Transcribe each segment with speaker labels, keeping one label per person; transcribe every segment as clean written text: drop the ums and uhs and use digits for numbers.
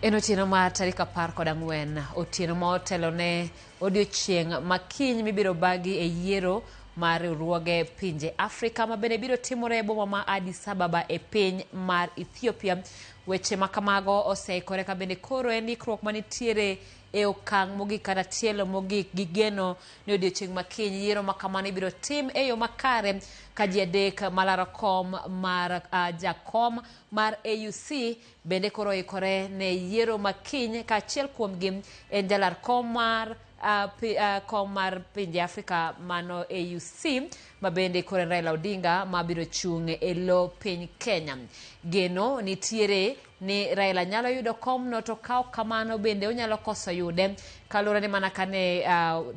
Speaker 1: En otieno mar tarik 14, otieno ma otelo ne odiochieng' ma kiny mibiro bagi e yiero mar riwruoge pinje Afrika ma bende biro timore e boma ma Addis Ababa e piny mar Ethiopia. Weche ma kamago oseikore ka bende koro en ikruok manitiere e okang' mogik kata tielo mogik gi geno ni odiochieng' ma kiny yiero ma kamano ibiro tim e yo makare ka ji adek malaro kom mar jakom mar AUC bende koro oikore ne yiero ma kiny ka achiel kuomgi en jalar kom mar kom mar pinje Afrika mano AUC ma bende koro en Raila Odinga ma biro chung' e lo piny Kenya. Geno nitiere ni Raila nyalo yudo komno to ka ok kamano bende onyalo koso yude kaluwore ni mana kane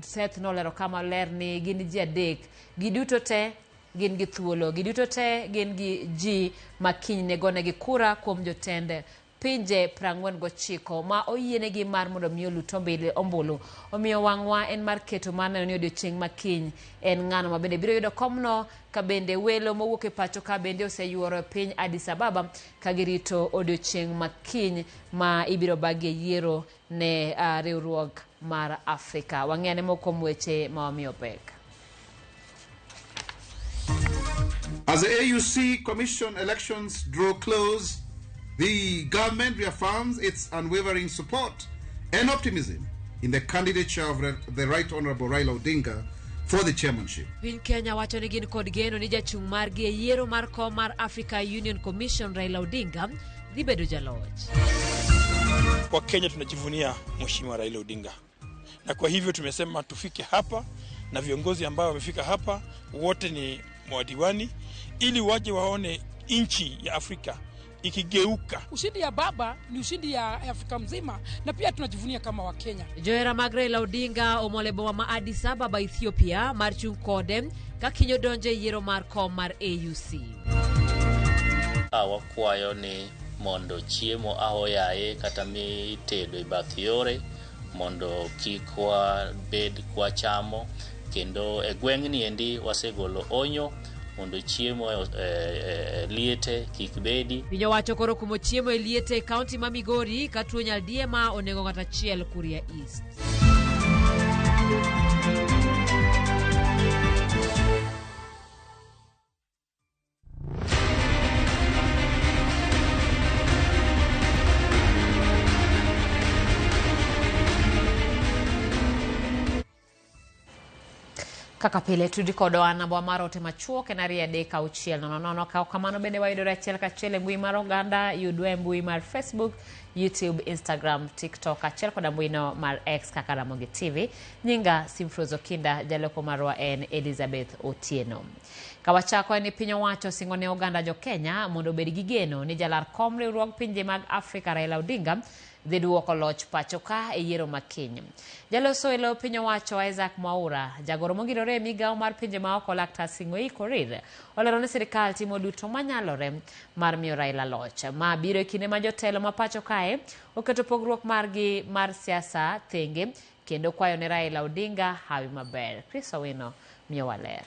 Speaker 1: Seth nolero kama ler ni gin ji adek giduto te gin gi thuolo giduto te gin gi ji ma kiny ne gonegi kura kuom jotend pinje 49 ma oyienegi mar mondo mi olut ombulu. Omiyo wang'wa en mar keto mar neno ni odiochieng' ma kiny en ng'ano ma bende biro yudo komno ka bende welo mowuok e pacho ka bende oseyuoro e piny Addis Ababa ka girito odiochieng' ma kiny ma ibiro bagie yiero ne riwruok mar Afrika. Wang'e ane moko kuom weche ma wamiyo pek.
Speaker 2: As the AUC Commission elections draw close, the government reaffirms its unwavering support and optimism in the candidature of the Right Honorable Raila Odinga for the chairmanship.
Speaker 1: Piny Kenya wacho ni gin kod geno ni jachung' margi e yiero mar kom mar Africa Union Commission Raila Odinga dhi bedo jaloch.
Speaker 3: Kwa Kenya tunajivunia Mheshimiwa Raila Odinga, na kwa hivyo tumesema tufike hapa na viongozi ambao wamefika hapa wote ni madiwani, ili waje waone nchi ya Afrika ikigeuka.
Speaker 4: Ushindi ya baba ni ushindi ya Afrika mzima, na pia tunajivunia kama Wakenya.
Speaker 1: Johera mag Raila Odinga omol e boma ma Addis Ababa, Ethiopia mar chung' kode ka kiny odonjo e yiero mar kom mar AUC.
Speaker 5: Wakwayo ni mondo chiemo ahoyaye kata mitedo e bath yore mondo kik wabed kwachamo, kendo e gweng'ni endi wasegolo onyo mondo chiemo e liete kik bedi.
Speaker 1: Piny owacho koro kumo chiemo e liete e kaunti ma Migori ka tuo nyaldiema onego ng'ato achiel Kuria East. Kaka pile tudi kodwa namba mar ote machuok en 23600. Ka ok kamano bende wayudore achiel kachiel e mbui mar oganda, yudwa e mbui mar Facebook, YouTube, Instagram, TikTok achiel koda mbuino mar X kaka Ramogi TV. Nyinga Simfrozo Okinda, jaloko marwa en Elizabeth Otieno. Ka wachako en ni piny owacho osingo ne oganda jo Kenya mondo obed gi geno ni jalar kom riwruog pinje mag Afrika Raila Odinga dhi duoko loch pacho ka e yiero ma kiny. Jaloso e lo piny owacho Isaac Mwaura, jagoro mongirore e migawo mar pinje ma oko Laktar Sing'oei Korir olero ni sirikal timo duto manyalore mar miyo Raila loch. Ma biro e kinde ma jotelo ma pacho kae oketo pogruok margi mar siasa thenge kendo kwayo ne Raila Odinga hawi maber. Chris Owino miyowa ler.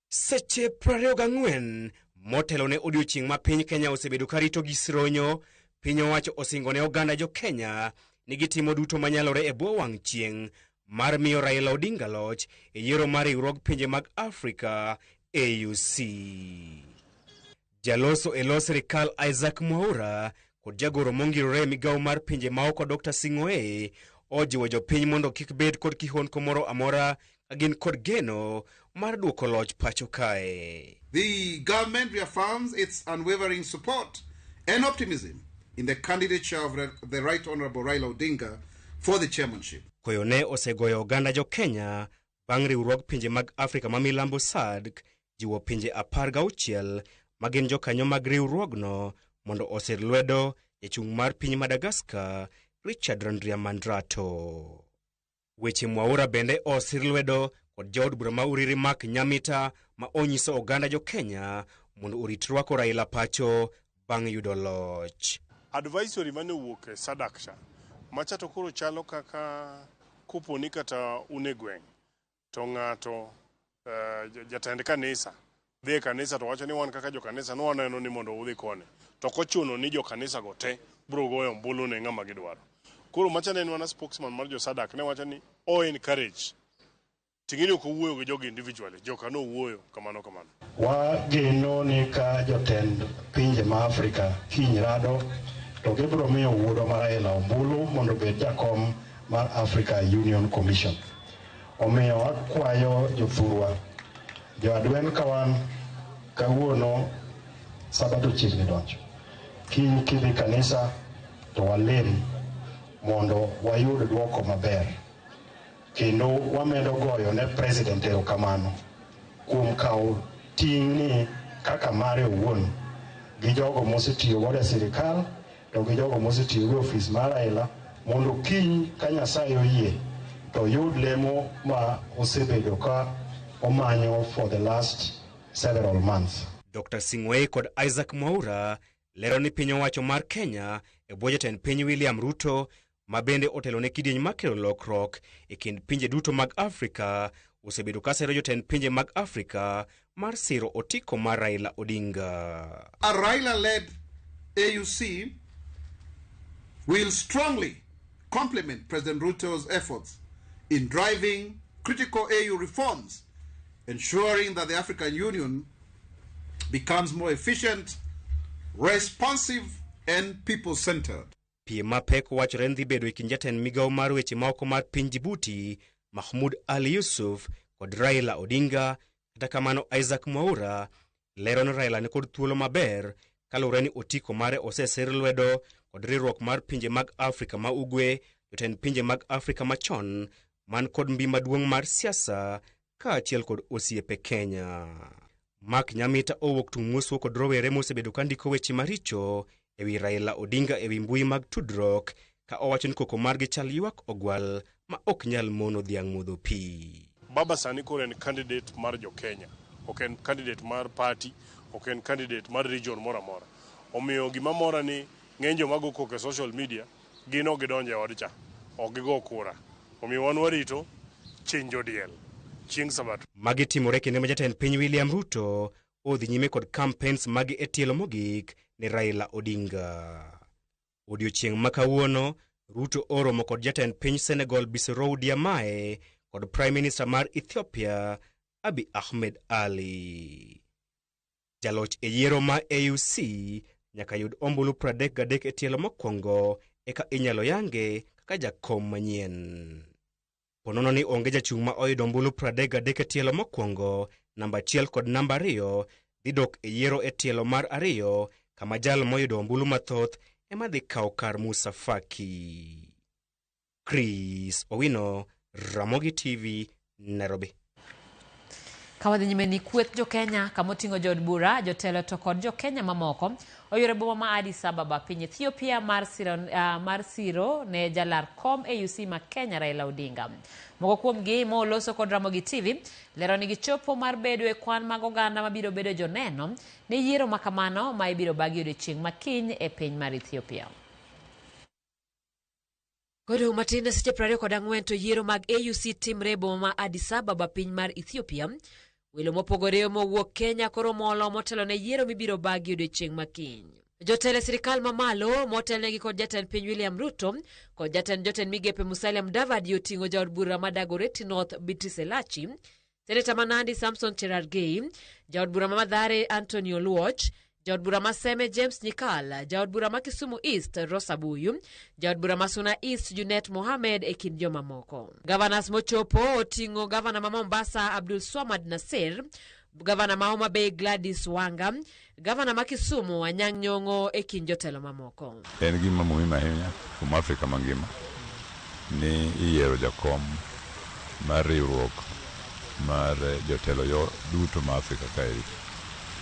Speaker 6: Seche 24 motelo ne odiochieng' ma piny Kenya osebedo ka rito gi sironyo, piny owacho osingo ne oganda jo Kenya ni gitimo duto manyalore e bwo wang' chieng' mar miyo Raila Odinga loch e yiero mar riwruog pinje mag Afrika AUC. Jaloso e lo sirikal Isaac Mwaura kod jagoro mongirore e migawo mar pinje maoko Dr. Sing'oei ojiwo jopiny mondo kik bed kod kihondko moro amora ka gin kod geno mar duoko loch pacho kae.
Speaker 2: The government reaffirms its unwavering support and optimism in the candidature of the Right Honorable Raila Odinga for the chairmanship.
Speaker 6: Koyo ne osegoyo oganda jo Kenya bang' riwruog pinje mag Afrika ma milambo SADC jiwo pinje 16 ma gin jokanyo mag riwruogno mondo osir lwedo jachung' mar piny Madagascar Richard Randriamandrato. Weche Mwaura bende osir lwedo kod jaod bura ma Uriri Mark Nyamita ma onyiso oganda jo Kenya mondo orit rwako Raila pacho bang' yudo loch.
Speaker 7: Advisory mane owuok e SADC cha, macha to koro chalo kaka kopo ni kata un e gweng' to ng'ato jatend kanisa dhi e kanisa to wacho ni wan kaka jo kanisa nwaneno ni mondo udhi koni, to ok ochuno ni jo kanisa go te biro goyo ombulu ne ng'ama gidwaro. Koro macha ne en mana spokesman mar jo SADC ne wacho ni o encourage. Ting'eni ok owuoyo gi jogi individually, joka nowuoyo kamano kamano.
Speaker 8: Wageno ni ka jotend pinje ma Afrika kiny rado to gibiro miyo wuodwa ma Raila ombulu mondo obed jakom mar Africa Union Commission. Omiyo akwayo jothurwa, jo Adwen ka wan kawuono Sabato chiegni donjo. Kiny kidhi kanisa to walem mondo wayud duoko maber. Kendo wamedo goyo ne president erokamano kuom kawo ting' ni kaka mare owuon gi jogo mosetiyo godo e sirikal to gi jogo mosetiyo go e ofis mar Raila mondo kiny ka Nyasaye oyie to yud lemo ma osebedo ka omanyo for the last several months.
Speaker 6: Dr. Sing'oei kod Isaac Mwaura lero ni piny owacho mar Kenya e bwo jatend piny William Ruto ma bende otelo ne kidieny mar kelo lokruok e kind pinje duto mag Afrika osebedo ka sero jotend pinje mag Afrika mar siro otiko mar Raila Odinga.
Speaker 2: A Raila-led AUC will strongly complement President Ruto's efforts in driving critical AU reforms, ensuring that the African Union becomes more efficient, responsive, and people-centered.
Speaker 6: Piem mapek wachore ni dhi bedo e kind jatend migawo mar weche maoko mar piny Djibouti Mahmoud Ali Yusuf kod Raila Odinga. Kata kamano Isaac Mwaura lero ni Raila nikod thuolo maber kaluwore ni otiko mare osesir lwedo kod riwruok mar pinje mag Afrika ma Ugwe, jotend pinje mag Afrika machon man kod mbi maduong' mar siasa kaachiel kod osiepe Kenya. Mark Nyamita owuok tung' moswo kod rowere mosebedo ka ndiko weche maricho ewi Raila Odinga ewi mbui mag tudruok ka owacho ni koko margi chal ywak ogwal ma ok nyal mono dhiang' modho pi.
Speaker 7: Baba sani koro en candidate mar jo Kenya, ok en candidate mar party, ok en candidate mar region moro amora. Omiyo gima mora ni ng'eny joma go koko e social media gin ok gidonjo e od cha, ok gigo kura. Omiyo wan warito chinjo diel chieng' Sabato.
Speaker 6: Magi timore kinde ma jatend piny William Ruto odhi nyime kod campaigns mage e tielo mogik ne Raila Odinga. Odiochieng' ma kawuono, Ruto oromo kod jatend piny Senegal Bassirou Diomaye kod Prime Minister mar Ethiopia Abiy Ahmed Ali. Jaloch e yiero ma AUC nyaka yud ombulu 33 e tielo mokwongo eka inyalo yange kaka jakom manyien. Ponono ni onge jachung' ma oyudo ombulu 33 e tielo mokwongo, namba 1 kod namba 2 dhi dok e yiero e tielo mar 2 kama jal moyudo ombulu mathoth ema dhi kawo kar Musa Faki. Chris Owino, Ramogi TV, Nairobi.
Speaker 1: Ka wadhi nyime ni kweth jo-Kenya kama oting'o jood bura, jotelo to kod jo-Kenya mamoko oyuoro boma ma Addis Ababa piny Ethiopia mar siro ne jalar kom AUC ma Kenya Raila Odinga. Moko kuomgi moloso kod Ramogi TV lero ni gichopo mar bedo e kwan mag oganda mabiro bedo joneno ne yiero makamano ma ibiro bagi odiochieng' ma kiny e piny mar Ethiopia. Kodong' matin ne seche 24 to yiero mag AUC timre e boma ma Addis Ababa piny mar Ethiopia. Welo mopogore mowuok Kenya koro molo motelo ne yiero mibiro bagi odiochieng' ma kiny. Jotelo e sirikal mamalo motelnegi kod jatend piny William Ruto kod jatend jotend migepe Musalia Mudavadi oting'o jaod bura ma Dagoretti North Beatrice Elachi, Seneta ma Nandi Samson Cherargei, jaod bura ma Mathare Anthony Oluoch, jaod bura ma Seme James Nyikal, jaod bura ma Kisumu East Rosa Buyu, jaod bura ma Suna East Junet Mohamed e kind jomamoko. Governors mochopo oting'o gavana ma Mombasa Abdul Swamad Nasir, gavana ma Homa Bay Gladys Wanga, gavana ma Kisumu Anyang' Nyong'o e kind jotelo mamoko.
Speaker 9: En gima muhimu ahinya kuom Afrika mangima ni iyiero jakom mar riwruok mar jotelo yo duto ma Afrika kaeri.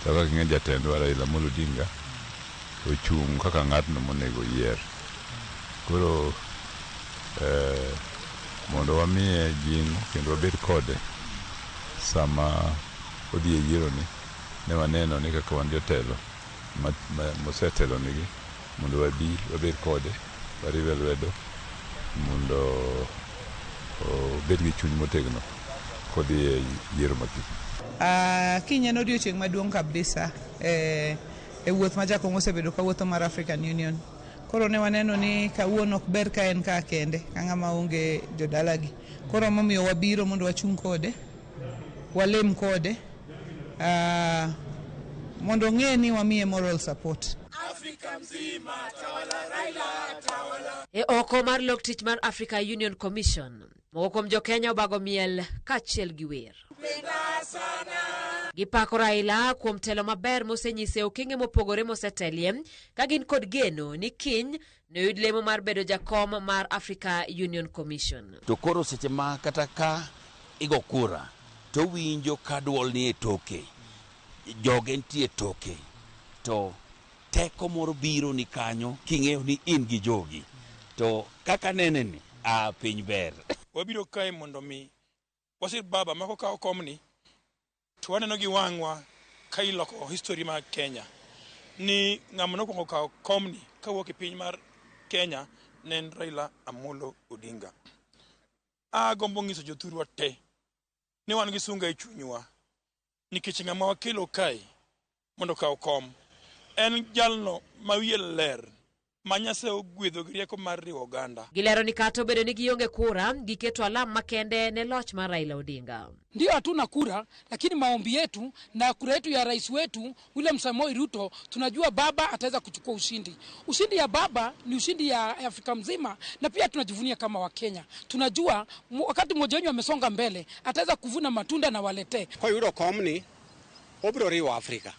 Speaker 9: To kaka ing'e jatendwa Raila Amolo Odinga ochung' kaka ng'atno monego yier. Koro mondo wamiye jing'o kendo wabed kode sama odhi e yiero ni, ne waneno ni kaka wan jotelo mosetelo nigi mondo wabi wabed kode, wariwe lwedo mondo obed gi chuny motegno kodhi e yiero ma kiny.
Speaker 10: Kiny en odiochieng' maduong' kabisa e wuoth ma jakom osebedo kawuotho mar African Union. Koro ne waneno ni kawuono ok ber ka en ka kende, ka ng'ama onge jodalagi. Koro momiyo wabiro mondo wachung' kode, walem kode, mondo ong'e ni wamiye moral support.
Speaker 1: E oko mar lok tich mar Africa Union Commission, moko kuom jo-Kenya obago miel kaachiel gi wer. Gipako Raila kuom telo maber mosenyiso e okenge mopogore mosetelie ka gin kod geno ni kiny noyud lemo mar bedo jakom mar Africa Union Commission.
Speaker 11: To koro seche ma kata ka igo kura to winjo ka duol ni e toke, joge nitie e toke, to teko moro biro ni kanyo king'eyo ni in gi jogi. To kaka nene ni, a piny ber.
Speaker 3: Wabiro kae mondo mi wasir baba mako kawo komni to waneno gi wang'wa ka iloko history mar Kenya ni ng'ama nokwongo kawo komni kawuok e piny mar Kenya ne en Raila Amolo Odinga. Agombo nyiso jothurwa te ni wan gi sunga e chunywa nikech ng'ama wakelo kae mondo okaw kom en jalno ma wiye ler ma Nyasaye ogwedho gi rieko mar riwo oganda.
Speaker 1: Gilero ni kata obedo ni gionge kura, giketo alam makende ne loch mar Raila Odinga.
Speaker 4: Ndio hatuna kura, lakini maombi yetu na kura yetu ya rais wetu William Samoei Ruto, tunajua baba ataweza kuchukua ushindi. Ushindi ya baba ni ushindi ya Afrika mzima, na pia tunajivunia kama Wakenya. Tunajua wakati mmoja wenu amesonga mbele, ataweza kuvuna matunda na waletee.
Speaker 12: Koyudo komni, obiro riwo Afrika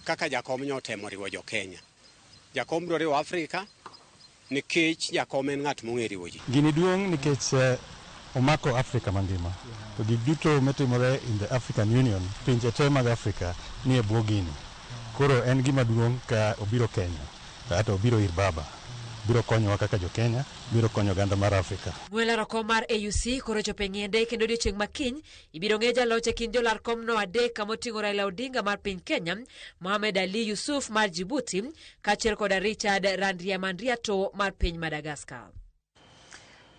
Speaker 12: kaka jakom notemo riwo jo Kenya. Jakom biro riwo Afrika nikech jakom en ng'at mong'e riwo ji.
Speaker 8: Gini duong' nikech omako Afrika mangima. To gik duto matimore in the African Union, pinje te mag Afrika ni e bwo gini. Koro en gima duong' ka obiro Kenya, kata obiro ir baba. Biro konyowa kaka jo Kenya, biro konyo oganda mar Afrika.
Speaker 1: Ng'we kom mar AUC koro chopo e ng'iende kendo odiochieng' ma kiny ibiro ng'e jaloch e kind jolar komno adek kamoting'o Raila Odinga mar piny Kenya, Mohamed Ali Yusuf mar Djibouti kaachiel koda Richard Randriamandriato mar piny Madagascar.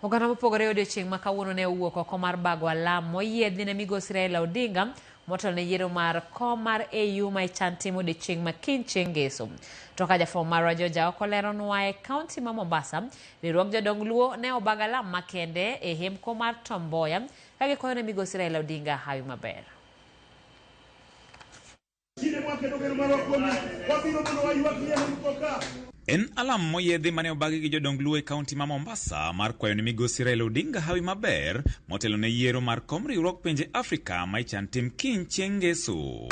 Speaker 1: Oganda mopogore odiochieng' ma kawuono ne owuok oko mar bago alam moyiedhi ne migosi Raila Odinga motelo ne yiero mar kom mar AU ma ichan timo odiochieng' ma kiny chieng' Ngeso. To ka jafwambo marwa George Aoko leronwa e kaunti ma Mombasa, riwruog jodong Luo ne obago alam makende e hemko mar Tom Mboya ka gikwayo ne migosi Raila Odinga hawi maber.
Speaker 13: En alam moyiedhi mane obagi gi jodong Luo e kaunti ma Mombasa mar kwayo ne migosi Raila Odinga hawi maber motelo ne yiero mar kom riwruog pinje Afrika ma ichan tim kiny chieng' Ngeso.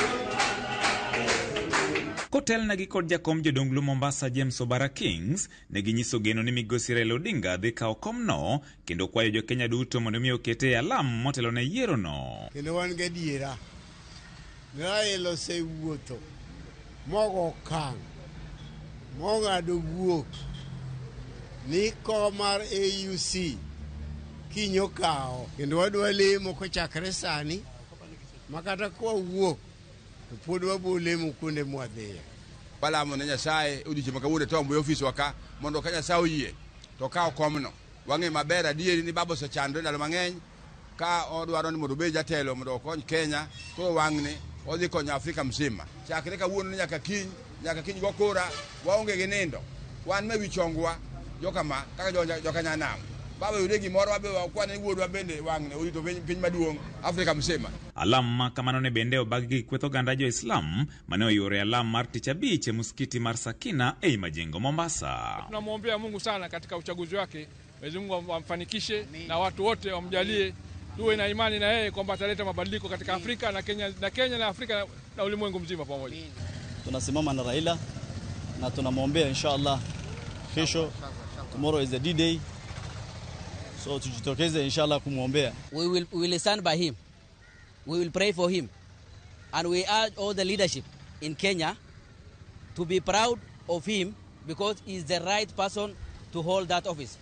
Speaker 13: Kotelnegi kod jakom jodong Luo Mombasa James Obara Kings, ne ginyiso geno ni migosi Raila Odinga dhi kawo komno kendo kwayo jo Kenya duto mondo mi okete e alam motelo ne yierono.
Speaker 14: Kendo wan gadiera Raila osewuotho mogo okang' mong'ado wuok ni kom mar AUC kiny okawo, kendo wadwa lemo kochakre sani ma kata kwawuok to pod wabiro lemo kuonde mwadhiye.
Speaker 15: Walamo ne Nyasaye odiochieng' ma kawuono e Tom Mboya ofiswa ka mondo ka Nyasaye oyie to okaw komno. Wang'e maber adieri ni baba osechandore ndalo mang'eny ka odwaro ni mondo obed jatelo mondo okony Kenya, koro wang'ni odhi konyo Afrika mzima. Chakre kawuono nyaka kiny go kura, waonge gi nindo. Wan me wi chongwa jokama kaka joka nyanam. Baba yude gimoro wabe wakwane wuodwa bende wang'ni orito piny maduong' Afrika mzima.
Speaker 13: Alam ma kamano ne bende obagi gi kweth oganda jo-Islam mane oyuore alam mar tich abich e muskiti mar Sakina ei Majengo Mombasa.
Speaker 16: Tunamwombea Mungu sana katika uchaguzi wake, Mwenyezi Mungu amfanikishe na watu wote wamjalie, tuwe na imani na yeye kwamba ataleta mabadiliko katika Afrika na Kenya na Kenya na Afrika na ulimwengu mzima pamoja.
Speaker 17: Tunasimama na Raila na tunamwombea inshallah kesho. Tomorrow is the D-Day. So tujitokeze inshallah kumwombea.
Speaker 18: We will stand by him. We will pray for him. And we urge all the leadership in Kenya to be proud of him because he is the right person to hold that office.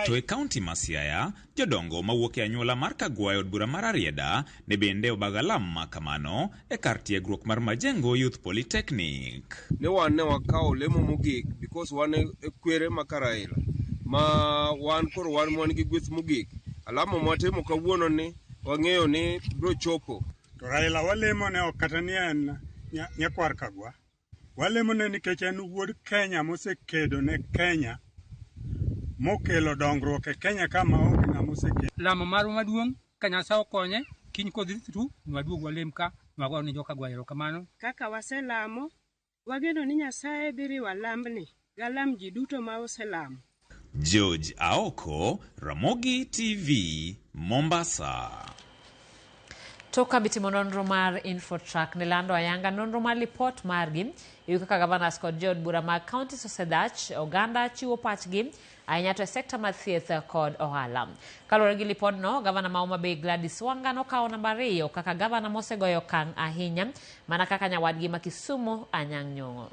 Speaker 13: To e kaunti ma Siaya, jodongo mawuok e anyuola mar Kagwa e od bura mar Arieda ne bende obago alam ma kamano e kar tiegruok mar Majengo Youth Polytechnic.
Speaker 19: Ne wan ne wakawo lemo mogik because wan e kwere ma Raila ma wan koro wan gi gweth mogik. Alamo mwatimo kawuono ni wang'eyo ni biro chopo.
Speaker 20: To Raila walemo ne ok kata ni en nyakwar Kagwa, Walemone nikech en wuod Kenya mosekedo ne Kenya, mokelo dongruok e Kenya ka maonge ng'ama osekelo.
Speaker 21: Lamo marwa maduong' ka Nyasaye okonye kiny kodhi tu nwaduog walem ka nwago ni joka gwayo erokamano.
Speaker 22: Kaka waselamo, wageno ni Nyasaye dhi riwo alambni galam ji duto ma oselamo.
Speaker 13: George Aoko, Ramogi TV, Mombasa.
Speaker 1: Tok kambi timo nonro mar Infotrack ne lando ayanga nonro mar lipot margi ewi kaka governors kod jood bura mag counties osedhach, oganda chiwo pachgi ahinya to e sekta mar thieth kod ohala. Kaluwore gi lipodno, gavana ma Homa Bay Gladys Wanga nokawo namba 2 kaka gavana mosegoyo okang' ahinya mana kaka nyawadgi ma Kisumu Anyang' Nyong'o.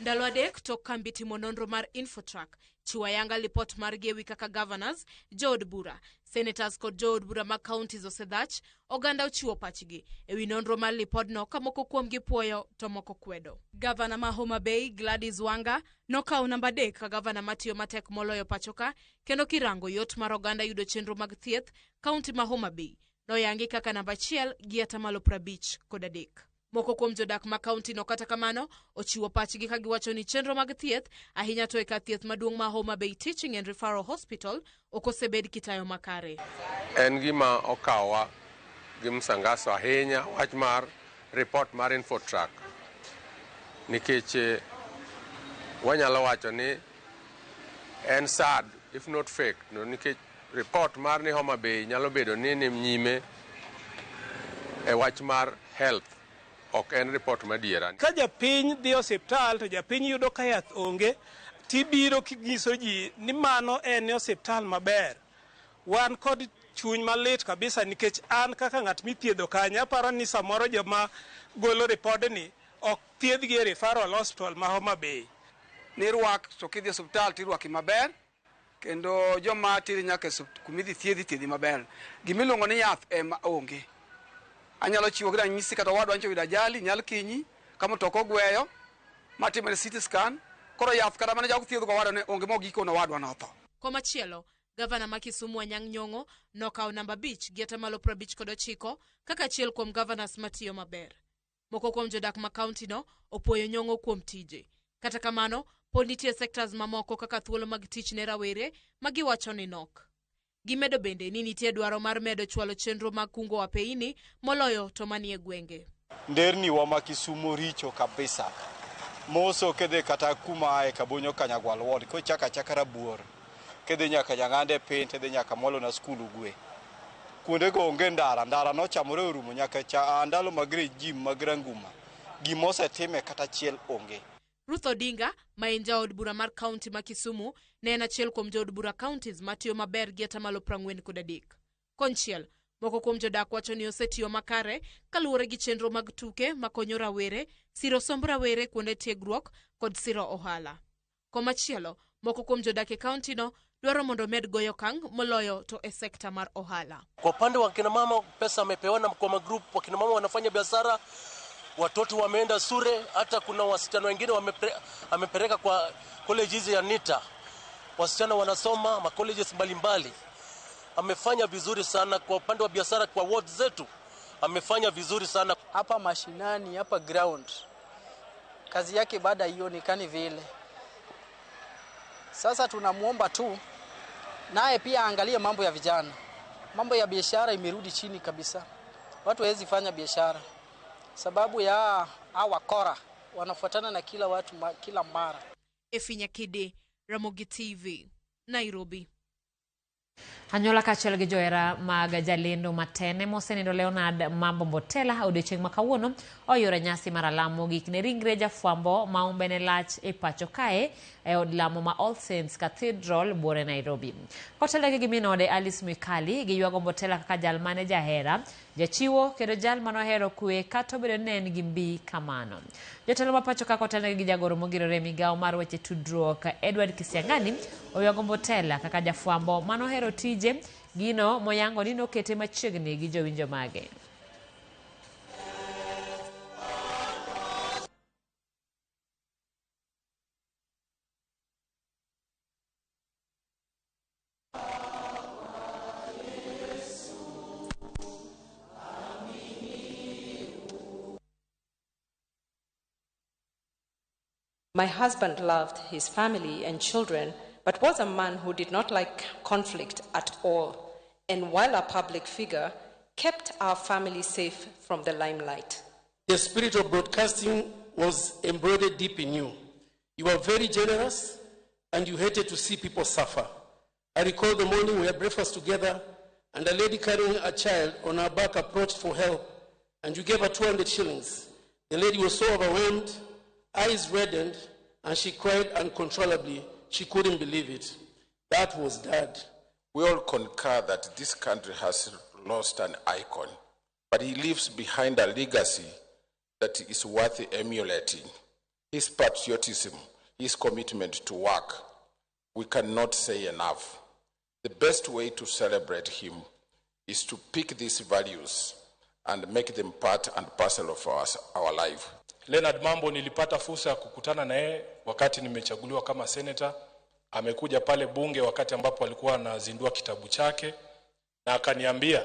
Speaker 23: Ndalo 3 tok kambi timo nonro mar Infotrack chiwo ayanga lipot margi ewi kaka governors, jood bura, senators kod jood bura mag counties osedhach, oganda ochiwo pachgi ewi nonro mar lipodno ka moko kuomgi puoyo to moko kwedo. Gavana ma Homa Bay Gladys Wanga nokawo namba 3 ka gavana matiyo matek moloyo pachoka kendo kirango yot mar oganda yudo chenro mag thieth, kaunti ma Homa Bay noyangi kaka namba 1 gi 53%. Moko kuom jodak ma kaunti no kata kamano ochiwo pachgi ka giwacho ni chenro mag thieth ahinya to e kar thieth maduong' ma Homa Bay Teaching and Referral Hospital ok osebed kitayo makare.
Speaker 24: En gima okawa gi msangaso ahinya wach mar report mar Infotrack nikech wanyalo wacho ni en sad if not fake no, nikech report mar ni Homa Bay nyalo bedo ni ni nyime e wach mar health ok en report madiera.
Speaker 25: Ka japiny dhi osiptal to japiny yudo ka yath onge, tibiro kinyiso ji ni mano en osiptal maber. Wan kod chuny malit kabisa nikech an kaka ng'at mithiedho kanyo aparo ni samoro joma golo ripodni ok thiedhgi e referral hospital ma Homa Bay.
Speaker 26: Ni rwak to kidhi osiptal tirwaki maber kendo joma tiri nyaka kumidhi thiedhi thiedhi maber. Gimiluongo ni yath ema onge. Anyalo chiwo ranyisi kata owadwa nyocha oyudo ajali nyal kinyi ka mtoka ogweyo matimore CT scan, koro yath kata mana jago thiedho go owadwa ne onge mogiko no owadwa notho.
Speaker 23: Komachielo, gavana ma Kisumu Anyang' Nyong'o nokawo namba 5 gi 59% kaka achiel kuom governors matiyo maber. Moko kuom jodak ma kaunti no opuoyo Nyong'o kuom tije. Kata kamano, pod nitie sectors mamoko kaka thuolo mag tich ne rawere ma giwacho ni nok. Gimedo bende ni nitie dwaro mar medo chwalo chenro mag kungo apeini moloyo to manie gwenge.
Speaker 27: Nderni wa ma Kisumu richo kabisa. Moso kedhe kata kuma ae Kabonyo Kanyagwal ward, kochaka achaka Rabuor, kedhi nyaka Nyang'ande piny, tidhi nyaka Molo na skul Ugwe. Kuondego onge ndara, ndara nochamore orumo nyaka cha ndalo mag regime mag Ranguma. Gimosetime kata achiel onge.
Speaker 23: Ruth Odinga, ma en jaod bura mar kaunti ma Kisumu, ne en achiel kuom jood bura counties matiyo maber gi 43%. Konchiel, moko kuom jodak wacho ni osetiyo makare kaluwore gi chenro mag tuke makonyo rawere, siro somb rawere kuonde tiegruok kod siro ohala. Komachielo, moko kuom jodak e kaunti no dwaro mondo omed goyo okang' moloyo to e sekta mar ohala.
Speaker 28: Kwa upande wa kina mama, pesa amepewana kwa magroup, wakina mama wanafanya biashara, watoto wameenda sure, hata kuna wasichana wengine amepeleka kwa colleges ya NITA. Wasichana wanasoma ma colleges mbalimbali. Amefanya vizuri sana kwa upande wa biashara kwa wards zetu. Amefanya vizuri sana.
Speaker 29: Hapa mashinani, hapa ground. Kazi yake bado haionekani vile. Sasa tunamuomba tu naye pia angalie mambo ya vijana. Mambo ya biashara imerudi chini kabisa. Watu hawezi fanya biashara sababu ya hawa kora wanafuatana na kila watu kila mara.
Speaker 23: Efinya Kide, Ramogi TV, Nairobi.
Speaker 1: Anyuola kaachiel gi johera mag jalendo matene mosenindo Leonard Mambo Mbotela odiochieng' ma kawuono oyuoro nyasi mar alam mogik ne ringre jafwambo ma umbe ne lach e pacho kae e od lamo ma All Saints Cathedral buore Nairobi. Kotelnegi gi min ode Alice Mwikali giywago Mbotela kaka jal mane jahera, jachiwo kendo jal manohero kwe kata obedo ni ne en gi mbi kamano. Jotelo ma pacho ka kotelnegi gi jagoro mogirore e migawo mar weche tudruok Edward Kisiang'ani oywago Mbotela kaka jafwambo manohero tije gino moyango ni nokete machiegni gi jowinjo mage.
Speaker 2: My husband loved his family and children, but was a man who did not like conflict at all, and while a public figure, kept our family safe from the limelight.
Speaker 3: The spirit of broadcasting was embroidered deep in you. You were very generous and you hated to see people suffer. I recall the morning we had breakfast together and a lady carrying a child on her back approached for help and you gave her 200 shillings. The lady was so overwhelmed, eyes reddened, and she cried uncontrollably. She couldn't believe it. That was Dad.
Speaker 4: We all concur that this country has lost an icon, but he leaves behind a legacy that is worth emulating. His patriotism, his commitment to work, we cannot say enough. The best way to celebrate him is to pick these values and make them part and parcel of our life.
Speaker 5: Leonard Mambo nilipata fursa ya kukutana na yeye wakati nimechaguliwa kama senator. Amekuja pale bunge wakati ambapo alikuwa anazindua kitabu chake na akaniambia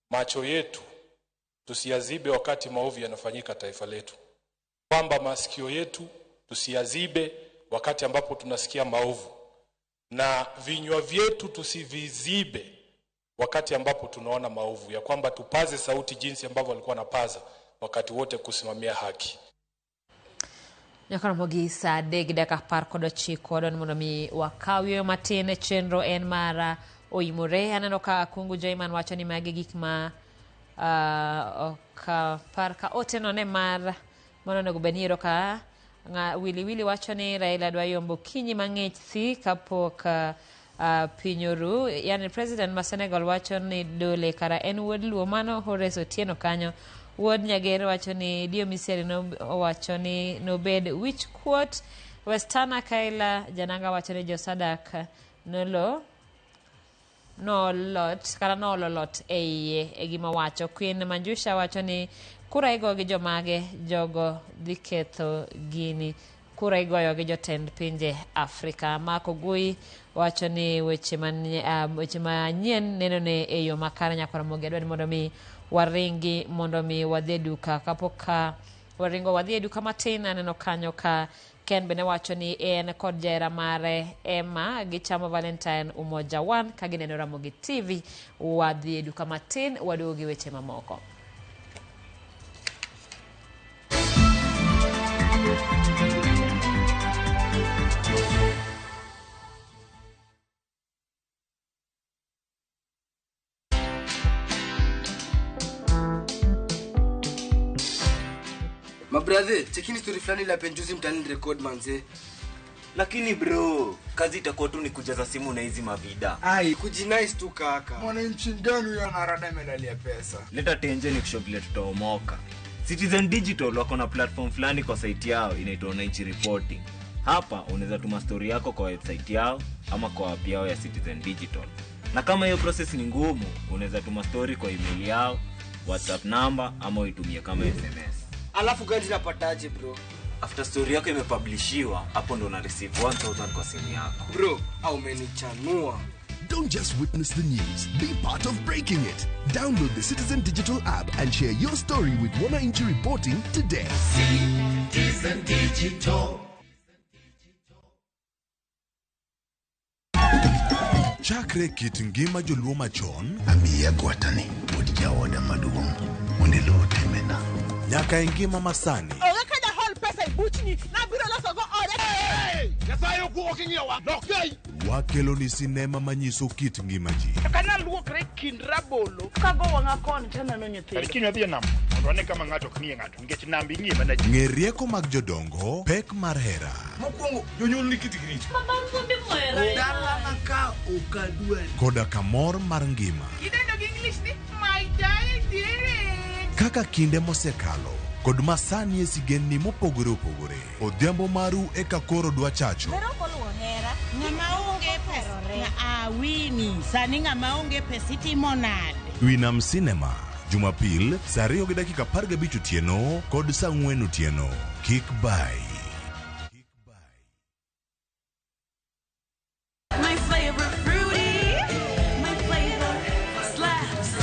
Speaker 5: macho yetu tusiyazibe wakati maovu yanafanyika taifa letu, kwamba masikio yetu tusiyazibe wakati ambapo tunasikia maovu, na vinywa vyetu tusivizibe wakati ambapo tunaona maovu, ya kwamba tupaze sauti jinsi ambavyo alikuwa anapaza wakati wote kusimamia haki.
Speaker 1: Nyakaramogi saa 3:19 don mondo mi wakaw matin e chenro en mara oimore. Aneno ka Akungu Joyman wacho ni magi gik ma ok par ka oteno ne mar mano onego bed ni iyudo ka Wili Wili wacho ni Raila dwa yombo kinyi mang'ich thi kapok piny oru. Yani president ma Senegal wacho ni Dole kara en wuod Luo. Mano Horace Otieno kanyo. Wuod Nyagere wacho ni Dio Misieri owacho ni nobed wich kuot. Westana Kaila Jananga wacho ni Josadak nolo nolot kata nololot e iye e gima wacho. Queen Manjusha wacho ni kura igoyo gi jomage, jogo dhi ketho gini. Kura igoyo gi jotend pinje Afrika. Mark Ogui wacho ni weche manyien neno ne e yo makare. Nyakora Mogi adwa ni mondo mi waringi mondo mi wadhi e duka. Kapok ka waringo wadhi e duka matin, aneno kanyo ka Ken bende wacho ni en kod jahera mare Emma gichamo Valentine Umoja 1 ka gineno Ramogi TV. Wadhi e duka matin, waduogo gi weche mamoko.
Speaker 6: Mabrother, chekini story fulani la penjuzi mtani record manze.
Speaker 7: Lakini bro, kazi itakuwa tu ni kujaza simu na hizi mavida.
Speaker 6: Ai, kujinice tu kaka.
Speaker 9: Mwananchi gani huyo anarada medali ya pesa?
Speaker 7: Leta tenje ni kushow vile tutaomoka. Citizen Digital wako na platform fulani kwa site yao inaitwa Wananchi Reporting. Hapa unaweza tuma story yako kwa website yao ama kwa app yao ya Citizen Digital. Na kama hiyo process ni ngumu, unaweza tuma story kwa email yao, WhatsApp number ama uitumie kama SMS.
Speaker 6: Alafu gani napataje bro?
Speaker 7: After story yako imepublishiwa, hapo ndo una receive 1000 kwa simu yako.
Speaker 6: Bro, au umenichanua.
Speaker 10: Don't just witness the news, be part of breaking it. Download the Citizen Digital app and share your story with Wananchi Reporting today.
Speaker 11: Citizen Digital.
Speaker 30: Chakre kit ngima joluo machon,
Speaker 11: amiya gwatani wuod jaoda maduong' mondo iluw timena.
Speaker 30: Nyaka e ngima masani.
Speaker 31: Onge ka jahol pesa e buchni, nabiro losogo ode.
Speaker 32: Nyasaye okuo king'iyowa, lokei.
Speaker 30: Wakelo ni sinema manyiso kit ngima ji.
Speaker 31: Kana luokre kind rabolo, kago wang'a koni taneno nyithindo.
Speaker 32: Kiny wadhi e nam, mondo wane kama ng'ato ok ng'iye ng'ato, nikech nam ing'iye mana ji.
Speaker 30: Ng'e rieko mag jodongo, pek mar hera.
Speaker 9: Mokwongo, jonyuol ni kitgi richo.
Speaker 31: Baba ngombe mohera.
Speaker 9: Dalana ka ok adwari.
Speaker 30: Koda kamor mar ngima.
Speaker 31: Idendo gi English ni my daddy.
Speaker 30: Kaka kinde mosekalo kod masani e sigendni mopogore opogore. Odhiambo maru eka koro dwa chacho.
Speaker 33: Ng'ama onge pesa awini sani ng'ama onge pesa itimo nade?
Speaker 30: Winam Cinema Jumapil saa 2:15 otieno kod saa 4 otieno. Kik bai.
Speaker 34: My flavor fruity, my flavor slaps.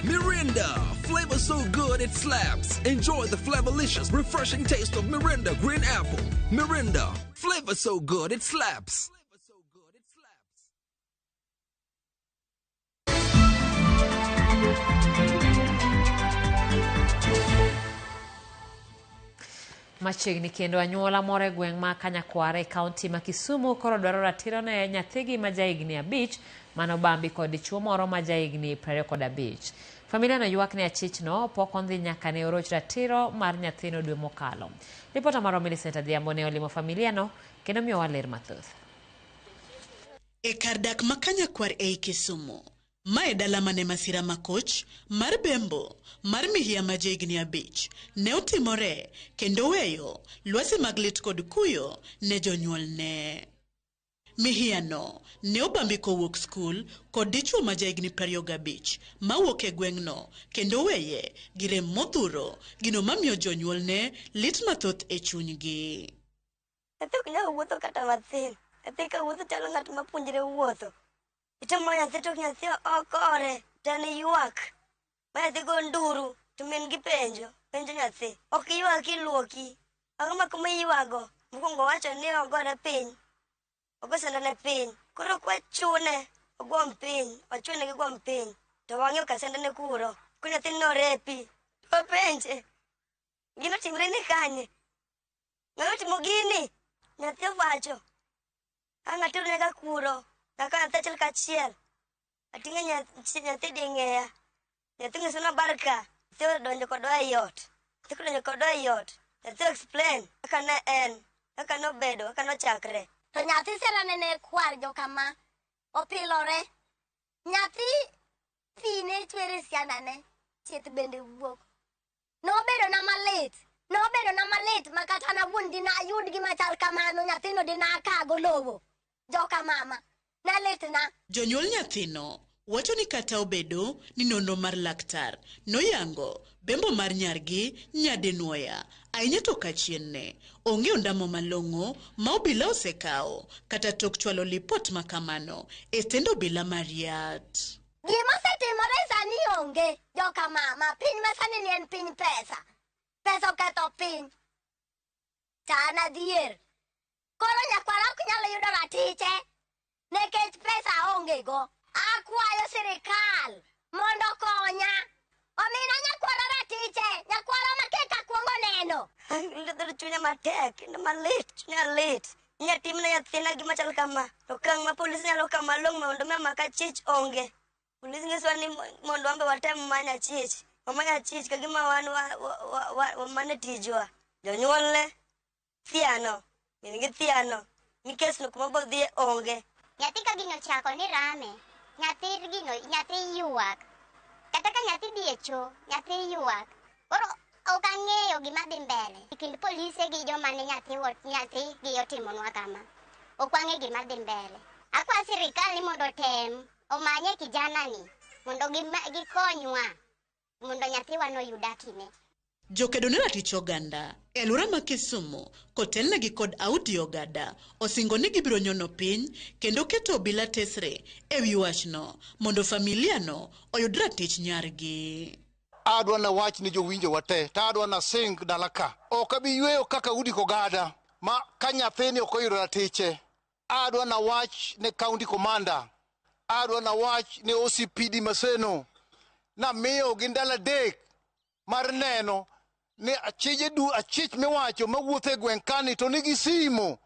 Speaker 35: Mirinda, flavor
Speaker 8: so good it slaps. Enjoy the flavorlicious, refreshing taste of Mirinda Green Apple. Mirinda, flavor so good it slaps.
Speaker 1: Machiegni kendo anyuola moro e gweng' ma Kanyakwar e kaunti ma Kisumu koro dwaro ratiro ne nyathigi ma jahigni 5 manobambi kod dichuo moro ma jahigni 25. Familia no ywak ni achichno pok ondhi nyaka ne oroch ratiro mar nyathino dwe mokalo. Ripota marwa Millicent Adhiambo ne olimo familia no kendo miyowa ler mathoth.
Speaker 12: E kar dak ma Kanyakwar ei Kisumu, mae dala mane masira makoch mar bembo mar mihia ma jahigni 5 ne otimore kendo weyo lwasi mag lit kod kuyo ne jonyuolne. Mihiano ne obambi kowuok skul kod dichuo ma jahigni 25 mawuok e gweng'no kendo weye gi rem modhuro, gino mamiyo jonyuolne lit mathoth e chunygi.
Speaker 13: Nyathi ok nyal wuotho kata mathin. Nyathi ka wuotho chalo ng'at ma puonjre wuotho. Itimo nyathi to nyathi okore to en ywak. Ma nyathi go nduru to min gi penjo nyathi. Ok ywak iluoki. Ang'o ma kuma iywago? Mokwongo owacho ni ogore piny. Ogo sandane piny. Koro kwachune ogwom piny, wachune gi gwom piny. To wang'eyo ka sandane kuro. Ko nyathi norepi. Wapenje. Gino timre ni kanye? Ng'ama otimo gini? Nyathi owacho. Ang' atero nyaka kuro. Nyaka nyathi achiel kachiel. Ating'o nyathi ding'eya. Nyathi ng'iso na bar ka. Nyathi odonjo kodwa ei ot. Nyathi kodonjo kodwa ei ot. Nyathi explain kaka ne en, kaka nobedo, kaka nochakre.
Speaker 14: To nyathi serane ne kwar jokama opilore. Nyathi pi ne chwer e siandane, chieth bende wuok. Nobedo na malit. Nobedo na malit ma kata an awuon dina ayud gima chal kamano, nyathino dina akago lowo. Joka mama, ne litna.
Speaker 12: Jonyuol nyathino wacho ni kata obedo ni nonro mar laktar noyango bembo mar nyargi nyadinuoya, ahinya to kachienne onge ondamo malong'o ma obila osekawo kata tok chwalo lipot makamano e tend obila mar Riat.
Speaker 14: Gima osetimore sani onge, joka mama, piny ma sani ni en piny pesa. Pesa oketho piny. To an adhier. Koro nyakwara ok nyal yudo ratiche nikech pesa onge go. Akwayo sirikal mondo okonya. Omina nyakwara ratiche, nyakwara ma keka kuongo neno.
Speaker 13: Lidho chunya matek, kendo malit, chunya lit. Inya timna nyathina gima chal kama. Okang' ma polis nyalo kawo malong'o mondo mi omaka chich onge. Polis nyisowa ni mondo wan be watem manyo achich. Wamanyo achich ka gima wan wamane tijwa. Jonyuolne thiano, min gi thiano, ni kesno kuma bodhiye onge.
Speaker 14: Nyathi ka gino ochako ni rame, nyathi gino, nyathi ywak. Kata ka nyathi dhi e cho, nyathi ywak. Koro ok ang'eyo gima dhi mbele. E kind polise gi joma ne nyathi gi otimonwa kama. Ok wang'e gima dhi mbele. Akwa sirikal ni mondo otem, omanye kijana ni, mondo gikonywa, mondo nyathiwa no oyud hakine.
Speaker 12: Jokedo ne ratich oganda e alwora ma Kisumu kotelnegi kod Audi Ogada osingo ni gibiro nyono piny kendo keto obila tesre ewi wachno mondo familia no oyud ratich nyargi.
Speaker 15: Adwa na wach ni jowinjo wate, to adwa na sing dala ka. Ok abi yweyo kaka Audi Ogada ma ka nyathini ok oyudo ratiche. Adwa na wach ne county commander, adwa na wach ne OCPD Maseno, na miyo gi ndalo 3 mar neno ni achije du achich miwacho mawuotho e gweng' kani to nigi simo.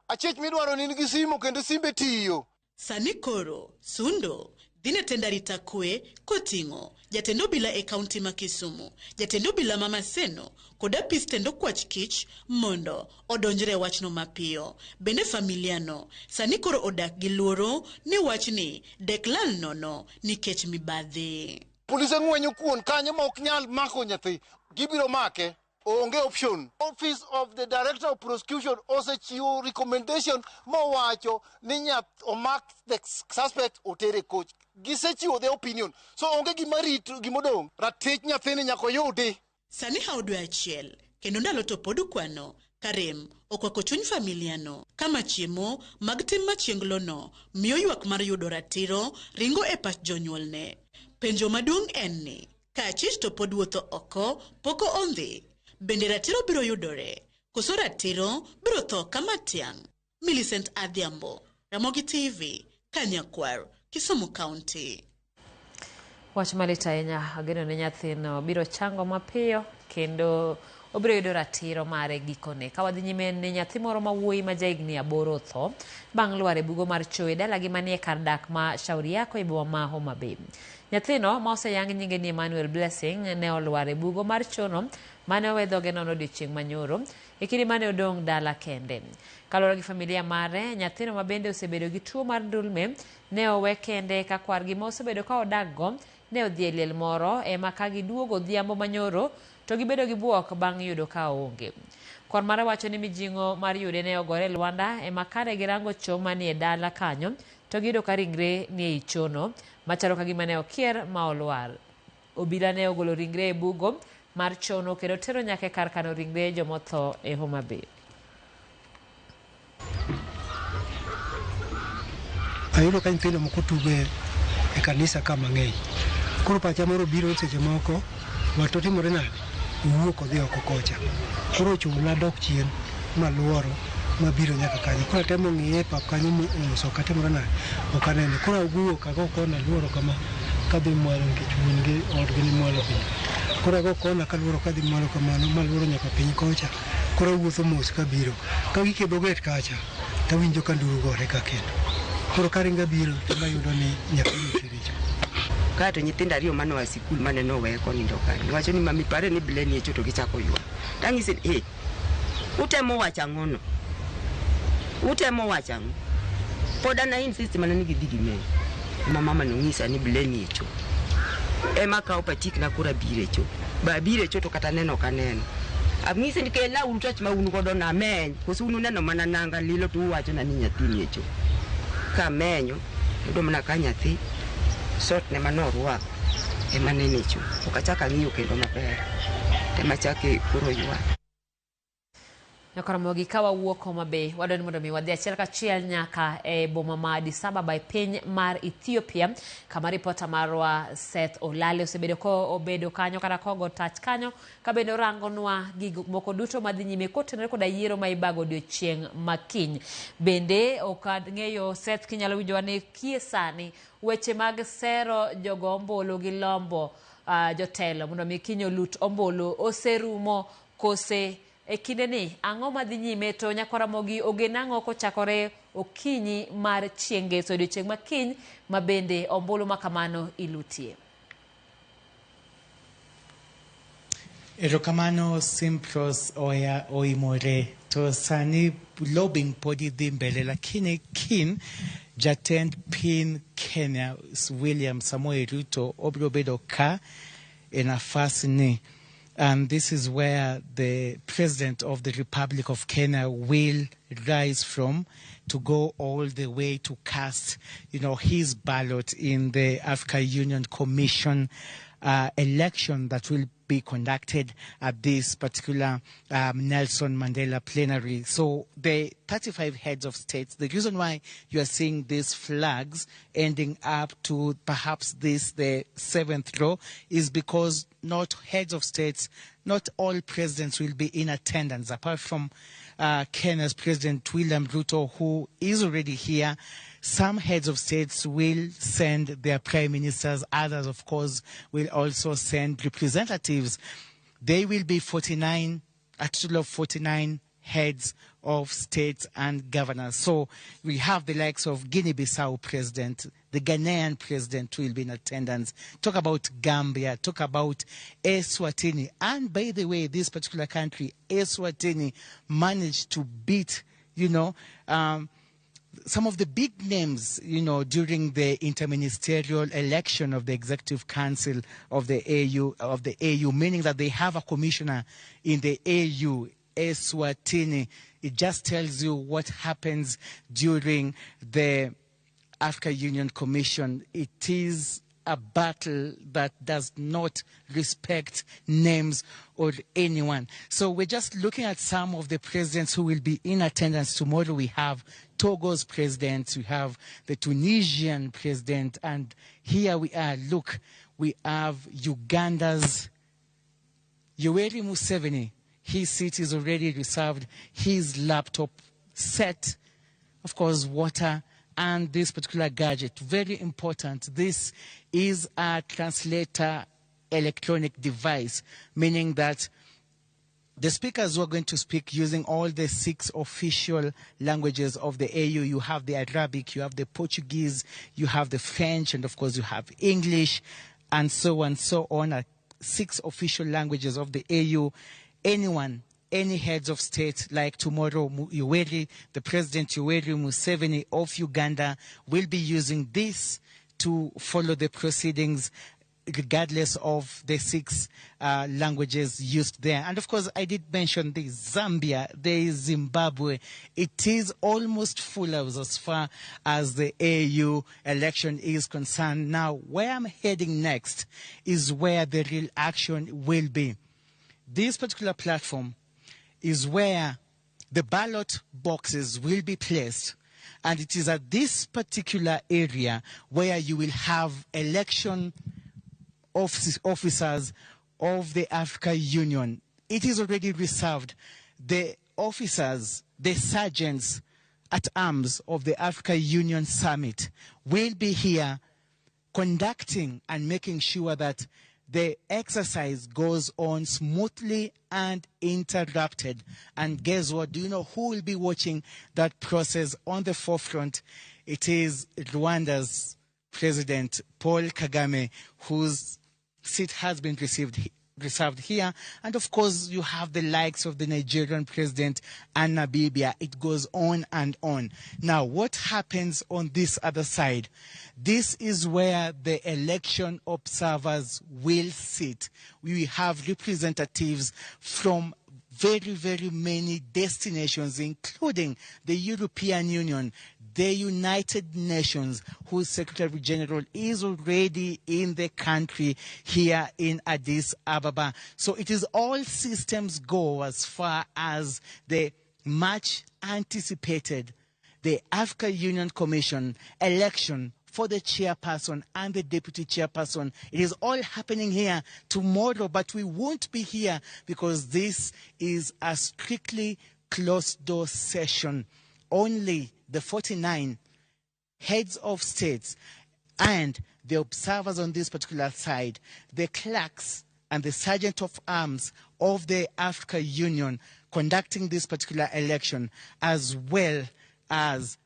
Speaker 15: Achich midwaro ni nigi simo kendo simbe tiyo.
Speaker 12: Sani koro Sundo dhi ne tend arita kwe koting'o jatend obila e kaunti ma Kisumu, jatend obila ma Maseno kod apis tend okwach kich mondo odonjre e wachno mapiyo. Bende familia no sani koro odak gi luoro ni wachni dek lal nono nikech mibadhi.
Speaker 15: Polise ng'wenyo kuon kanyo ma ok nyal mako nyathi, gibiro make, onge option. Office of the Director of Prosecution osechiwo recommendation mowacho ni nyath omak the suspect otere court. Gisechiwo the opinion. So onge gima rito gimodong'. Ratich nyathini nyaka oyudi.
Speaker 12: Sani hawo dwe achiel kendo ndalo to pod kwano karem okwako chuny familia no kama chiemo mag tim machienglo miyo ywak mar yudo ratiro ringo e pach jonyuolne. Penjo maduong' en ni Ka achich to pod wuotho oko, pok ondhi. Bende ratiro biro yudore? Koso ratiro biro tho kama tiang'? Millicent Adhiambo, Ramogi TV, Kanyakwar, Kisumu County.
Speaker 1: Wach malit ahinya, ageno ni nyathino biro chango mapiyo kendo obiro yudo ratiro mare gikone. Ka wadhi nyime ni nyathi moro ma wuoyi ma jahigni 8 otho bang' lwar e bugo mar choo e dalagi manie kar dak ma Shauri Yako e boma ma Homa Bay. Nyathino ma oseyang nyinge ni Emmanuel Blessing ne olwar e bugo mar chono mane owe dhoge nono odiochieng' manyoro e kinde mane odong' dala kende. Kaluwore gi familia mare, nyathino ma bende osebedo gi tuo mar ndulme ne owe kende ka kwargi ma osebedo ka odakgo ne odhi e liel moro ema ka giduogo odhiambo manyoro to gibedo gi buok bang' yudo ka oonge. Kwar mare wacho ni mijing'o mar yude ne ogore e lwanda ema kane girango choo manie dala kanyo to giyudo ka ringre nie ei chono machalo ka gima ne okier ma olwar. Obila ne ogolo ringre e bugo mar chono kendo tero nyaka e kar kano ringre jomotho e Homa Bay.
Speaker 16: Ayudo ka nyithindo moko tugo e kanisa ka mang'eny. Koro pacha moro biro seche moko, wat otimore nade? Owuok odhi oko kocha. Koro ochuna dok chien maluoro mabiro nyaka kanyo. Koro atemo ng'iye e pap kanyo mos ok atimore nade? Ok anene. Koro awuok ago kona aluoro kama kadhi mwalo nikech wuon gi odgi ni mwalo piny. Koro ago kona kaluoro kadhi mwalo kamano maluoro nyaka piny kocha. Koro awuotho mos kabiro. Ka gik e dho gate kacha tawinjo ka nduru gore ka kendo. Koro karingo abiro to ayudo ni nyathi nitiere e cho.
Speaker 17: Kae to nyithindo ariyo mane oa sikul mane nowe konindo kanyo wacho ni mami pare ni Bleni echo to gichako ywak. Tang'ise ni eh, utemo wacho ang'o no? Utemo wacho ang'o? Pod an a insist mana ni gidhi gimeny. Ema mama nong'isa ni Bleni echo. Ema akawo patik na koro abiro e cho. Ba abiro e cho to kata neno ok aneno. Ang'ise ni kelna uru torch ma un godo no ameny. Koso un uneno mana nanga lilo to uwacho na ni nyathi ni e cho. Kamenyo, yudo mana ka nyathi sot ne mane orwako ema nene cho. Ok achak ang'iyo kendo maber. Tema achake koro ywak.
Speaker 1: Nyakaramogi ka wawuok Homa Bay, wadwa ni mondo mi wadhi achiel kachiel nyaka e boma ma Addis Ababa e piny mar Ethiopia, kama ripota marwa Seth Olale osebedo ko obedo kanyo kata kogo tach kanyo, ka bende orangonwa gik moko duto madhi nyime kotenore koda yiero ma ibago odiochieng' ma kiny. Bende ok ang'eyo Seth kinyalo winjowa ni kie sani weche mag sero jogo ombulu gi lombo jotelo mondo mi kiny olut ombulu oserumo kose e kinde ni ang'o madhi nyime to Nyakwaramogi ogen ang'o kochakore okinyi mar chieng' ngeso odiochieng' ma kiny ma bende ombulu ma kamano ilutie.
Speaker 18: Erokamano Simpros oya oimore to sani lobbying podi dhi mbele lakini kiny jatend piny Kenya William Samoei Ruto obiro bedo ka e nafas ni. And this is where the President of the Republic of Kenya will rise from to go all the way to cast, his ballot in the Africa Union Commission election that will be conducted at this particular Nelson Mandela plenary. So the 35 heads of states, the reason why you are seeing these flags ending up to perhaps this, the seventh row, is because not heads of states, not all presidents will be in attendance, apart from Kenya's President William Ruto, who is already here. Some heads of states will send their prime ministers. Others, of course, will also send representatives. They will be 49, a total of 49 heads of states and governors. So we have the likes of Guinea-Bissau president, the Ghanaian president will be in attendance. Talk about Gambia, talk about Eswatini. And by the way, this particular country, Eswatini, managed to beat, some of the big names, during the interministerial election of the Executive Council of the AU, meaning that they have a commissioner in the AU, Eswatini. It just tells you what happens during the Africa Union Commission. It is a battle that does not respect names or anyone. So we're just looking at some of the presidents who will be in attendance tomorrow. We have Togo's president, we have the Tunisian president, and here we are. Look, We have Uganda's Yoweri Museveni. His seat is already reserved, his laptop set, of course, water, and this particular gadget. Very important. This is a translator electronic device, meaning that the speakers who are going to speak using all the 6 official languages of the AU. You have the Arabic, you have the Portuguese, you have the French, and of course you have English, and so on, so on. 6 official languages of the AU. Anyone, any heads of state, like tomorrow, Yoweri, the President Yoweri Museveni of Uganda, will be using this to follow the proceedings, regardless of the 6 languages used there. And of course, I did mention the Zambia, there is Zimbabwe. It is almost full house as far as the AU election is concerned. Now, where I'm heading next is where the real action will be. This particular platform is where the ballot boxes will be placed. And it is at this particular area where you will have election officers of the Africa Union. It is already reserved. The officers, the sergeants at arms of the Africa Union Summit will be here conducting and making sure that the exercise goes on smoothly and interrupted. And guess what? Do you know who will be watching that process on the forefront? It is Rwanda's President Paul Kagame, whose seat has been reserved here. And of course, you have the likes of the Nigerian president and Namibia. It goes on and on. Now, what happens on this other side? This is where the election observers will sit. We have representatives from very, very many destinations, including the European Union, the United Nations, whose Secretary General is already in the country here in Addis Ababa. So it is all systems go as far as the much anticipated, the Africa Union Commission election for the chairperson and the deputy chairperson. It is all happening here tomorrow, but we won't be here because this is a strictly closed-door session. Only the 49 heads of states and the observers on this particular side, the clerks and the sergeant of arms of the Africa Union conducting this particular election, as well as,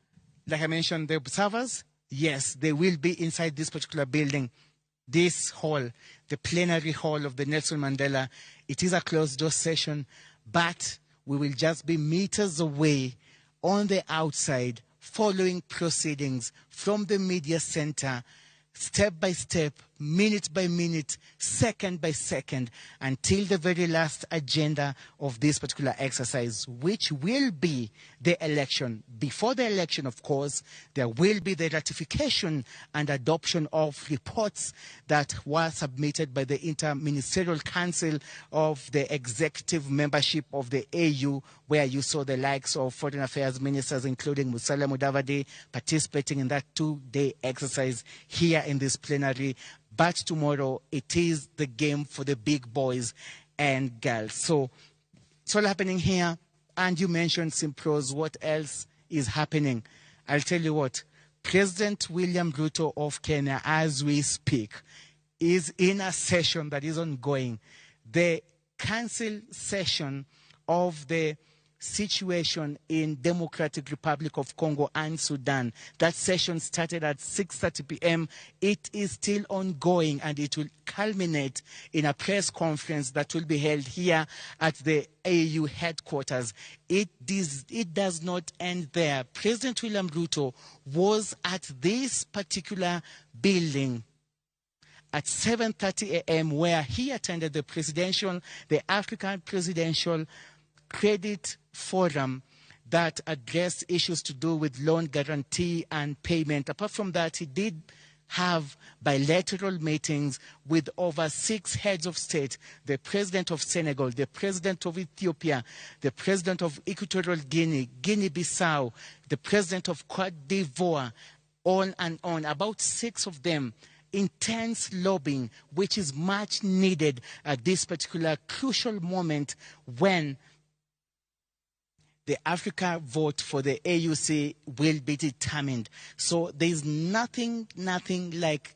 Speaker 18: like I mentioned, the observers. Yes, they will be inside this particular building, this hall, the plenary hall of the Nelson Mandela. It is a closed-door session, but we will just be meters away on the outside, following proceedings from the media center, step by step, minute by minute, second by second, until the very last agenda of this particular exercise, which will be the election. Before the election, of course, there will be the ratification and adoption of reports that were submitted by the Interministerial Council of the Executive Membership of the AU, where you saw the likes of foreign affairs ministers, including Musalia Mudavadi, participating in that 2-day exercise here in this plenary. But tomorrow, it is the game for the big boys and girls. So it's all happening here. And you mentioned Simpros. What else is happening? I'll tell you what. President William Ruto of Kenya, as we speak, is in a session that is ongoing. The council session of the situation in Democratic Republic of Congo and Sudan. That session started at 6:30 p.m. It is still ongoing, and it will culminate in a press conference that will be held here at the AU headquarters. It does not end there. President William Ruto was at this particular building at 7:30 a.m., where he attended the African Presidential Credit Forum that addressed issues to do with loan guarantee and payment. Apart from that, he did have bilateral meetings with over 6 heads of state, the president of Senegal, the president of Ethiopia, the president of Equatorial Guinea, Guinea-Bissau, the president of Cote d'Ivoire, on and on, about 6 of them intense lobbying, which is much needed at this particular crucial moment when the Africa vote for the AUC will be determined. So there's nothing like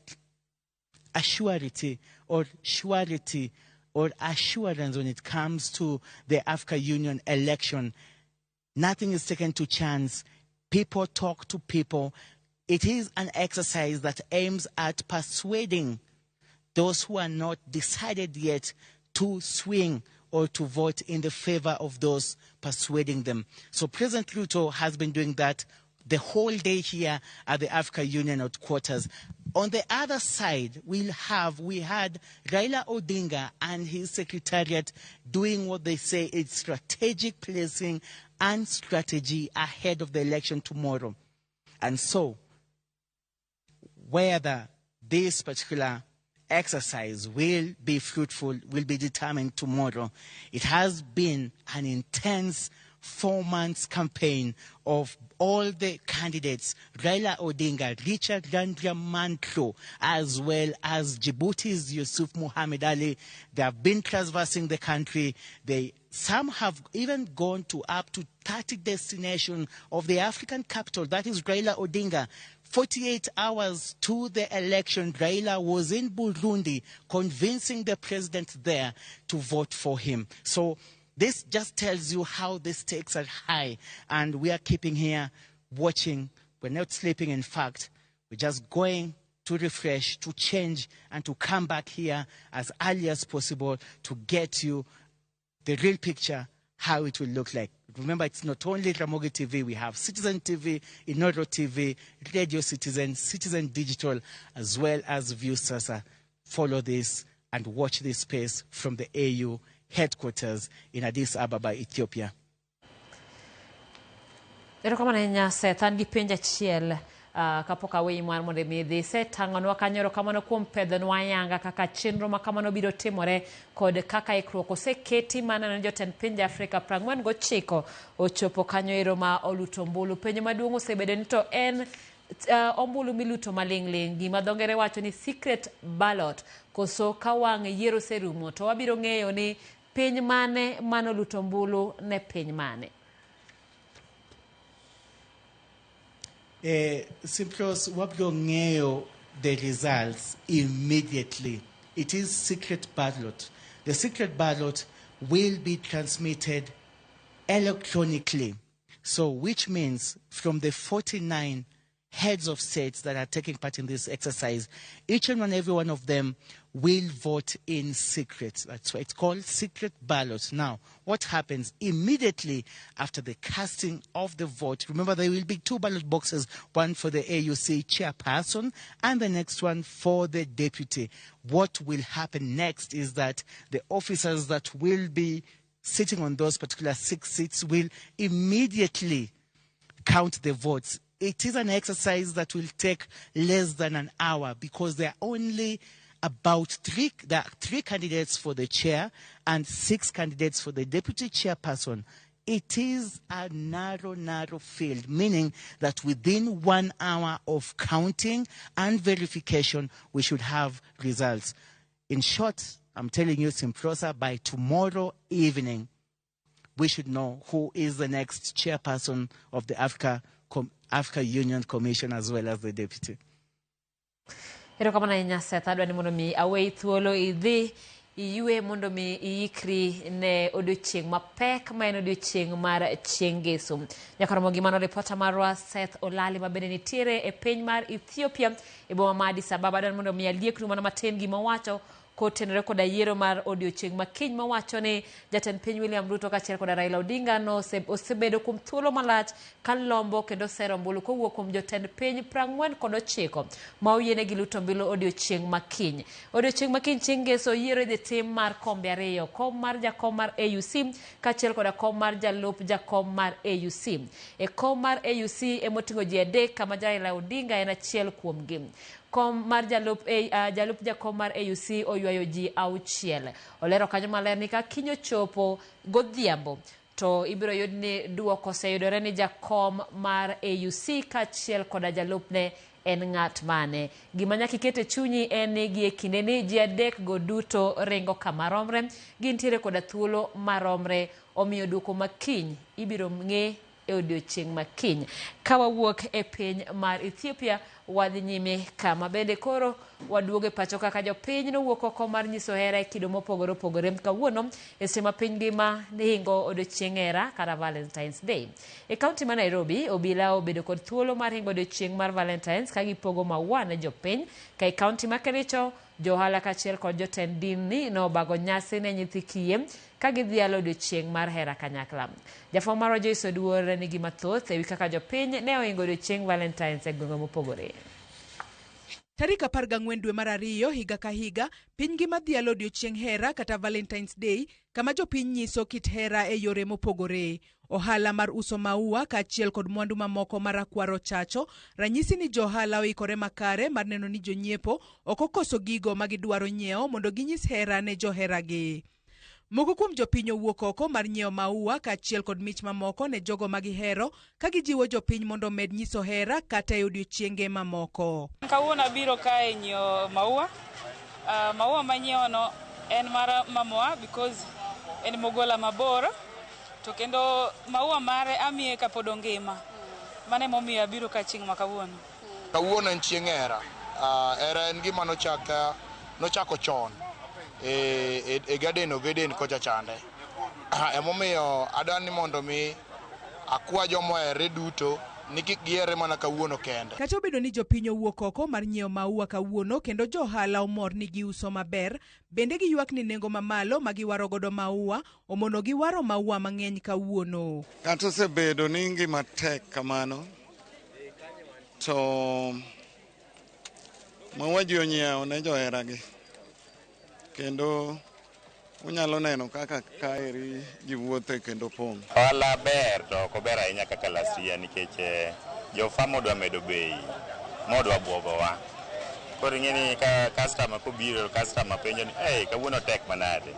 Speaker 18: assurity or surety or assurance when it comes to the Africa Union election. Nothing is taken to chance. People talk to people. It is an exercise that aims at persuading those who are not decided yet to swing or to vote in the favor of those persuading them. So President Ruto has been doing that the whole day here at the Africa Union headquarters. On the other side, we had Raila Odinga and his secretariat doing what they say is strategic placing and strategy ahead of the election tomorrow. And so, whether this particular exercise will be fruitful will be determined tomorrow. It has been an intense 4 months campaign of all the candidates, Raila Odinga, Richard Randriamanantsoa, as well as Djibouti's Yusuf Mohamed Ali. They have been traversing the country. Some have even gone to up to 30 destinations of the African capital. That is Raila Odinga. 48 hours to the election, Raila was in Burundi convincing the president there to vote for him. So this just tells you how the stakes are high, and we are keeping here watching. We're not sleeping, in fact. We're just going to refresh, to change, and to come back here as early as possible to get you the real picture, how it will look like. Remember, it's not only Ramogi TV. We have Citizen TV, Inoro TV, Radio Citizen, Citizen Digital, as well as Viusasa. Follow this and watch this space from the AU headquarters in Addis Ababa, Ethiopia.
Speaker 1: Erokamano ahinya Seth, an gi penjo achiel kapok aweyi mar mondo mi idhi. Seth tang'onwa kanyo erokamano kuom pedhonwa ayanga kaka chenro ma kamano biro timore kod kaka ikruok oseketi maneno ni jotend pinje Afrika 49 ochopo kanyo ero ma oluto ombulu. Penjo maduong' osebedo ni to en ombulu miluto maling'ling', gima dho ngere wacho ni secret ballot, koso ka wang' yiero oserumo to wabiro ng'eyo ni piny mane manoluto ombulu ne piny mane.
Speaker 18: Simplos, wabiro ng'eyo the results immediately. It is secret ballot. The secret ballot will be transmitted electronically. So which means from the 49 heads of states that are taking part in this exercise, each and every one of them will vote in secret. That's why it's called secret ballot. Now, what happens immediately after the casting of the vote? Remember, there will be two ballot boxes, one for the AUC chairperson and the next one for the deputy. What will happen next is that the officers that will be sitting on those particular 6 seats will immediately count the votes. It is an exercise that will take less than an hour because there are only about three candidates for the chair and 6 candidates for the deputy chairperson. It is a narrow, narrow field, meaning that within 1 hour of counting and verification, we should have results. In short, I'm telling you, Simprosa, by tomorrow evening, we should know who is the next chairperson of the Africa Union Commission as well as the deputy.
Speaker 1: Erokamano ahinya Seth, adwa ni mondo mi aweyi thuolo idhi iywe mondo mi iikri ne odiochieng' mapek ma en odiochieng' mar chieng' ngeso. Nyaka romo gi mano ripota marwa Seth Olali ma bende nitiere e piny mar Ethiopia e boma ma Addis Ababa. Adwa ni mondo mi alieknu mana matin gima owacho kotenore koda yiero mar odiochieng' ma kiny, mawacho ni jatend piny William Ruto kaachiel koda Raila Odinga no osebedo kuom thuolo malach ka lombo kendo sero ombulu kowuok kuom jotend piny 49 ma oyienegi luto ombulu odiochieng' ma kiny. Odiochieng' ma kiny chieng' ngeso yiero idhi tim mar kombe ariyo, kom mar jakom mar AUC kaachiel koda kom mar jalup jakom mar AUC. E kom mar AUC emoting'o ji 3 kama Raila Odinga en achiel kuomgi. Kom mar jalup jakom mar AUC oywayo ji 6. Olero kanyo maler ni ka kiny ochopo godhiambo To ibiro yud ni duoko oseyudore ni jakom mar AUC kaachiel koda jalupne en ng'at mane. Gima nyaka iket e chunyi en ni gie kindeni ji adek go duto ringo kama romre, gintiere koda thuolo maromre, omiyo duoko makiny ibiro ng'e e odiochieng' makiny. Ka wawuok e piny mar Ethiopia, wadhi nyime kama bende koro waduogo e pacho kaka jopiny nowuok oko mar nyiso hera e kido mopogore opogore kawuono e seche ma piny ngima hingo odiochieng' hera kata Valentine's Day. E kaunti ma Nairobi, obila obedo kod thuolo mar hingo odiochieng' mar Valentine's ka gipogo maua ne jopiny. Ka e kaunti ma Kericho, johala kaachiel kod jotend dini nobago nyasi ne nyithi kiye ka gidhialo odiochieng' mar hera kanyakla. Jafwambo marwa Joyce Oduor nigi mathoth ewi kaka jopiny ne ohingo odiochieng' Valentine's e gwenge mopogore.
Speaker 12: Tarik 14 dwe mar ariyo higa ka higa, piny ngima dhialo odiochieng' hera kata Valentine's Day, kama jopiny nyiso kit hera e yore mopogore. Ohala mar uso maua kaachiel kod mwandu mamoko marakwaro chacho, ranyisi ni johala oikore makare mar neno ni jonyiepo ok okoso gigo ma gidwaro nyiewo mondo ginyis hera ne joheragi. Moko kuom jopiny owuok oko mar nyiewo maua kaachiel kod mich mamoko ne jogo ma gihero ka gijiwo jopiny mondo omed nyiso hera kata e odiochienge mamoko.
Speaker 2: Kawuono abiro kae nyiewo maua. Maua manyiewo no en mar mamoa because en mogola mabor to kendo maua mare amiye kapod ongima. Mano emomiyo abiro ka chieng' ma kawuono.
Speaker 3: Kawuono en chieng' hera. Hera en gima nochako chon e Garden of Eden kocha chande. Emomiyo adwa ni mondo mi akwa joma oherre duto ni kik giherre mana kawuono kende.
Speaker 12: Kata obedo ni jopiny owuok oko mar nyiewo maua kawuono kendo johala omor ni giuso maber, bende giywak ni nengo mamalo ma giwaro godo maua omono giwaro maua mang'eny kawuono.
Speaker 19: Kata osebedo ni ngima tek kamano, to maua ji onyiewo ne joheragi. Kendo unyalo neno kaka kaeri ji wuothe kendo pong'.
Speaker 20: Ohala ber to ok ober ahinya kaka last year nikech jofwambo dwa medo bei modwa buogowa. Koro ing'e ni ka customer kobiro, customer penjo ni hey, kawuono tek manade.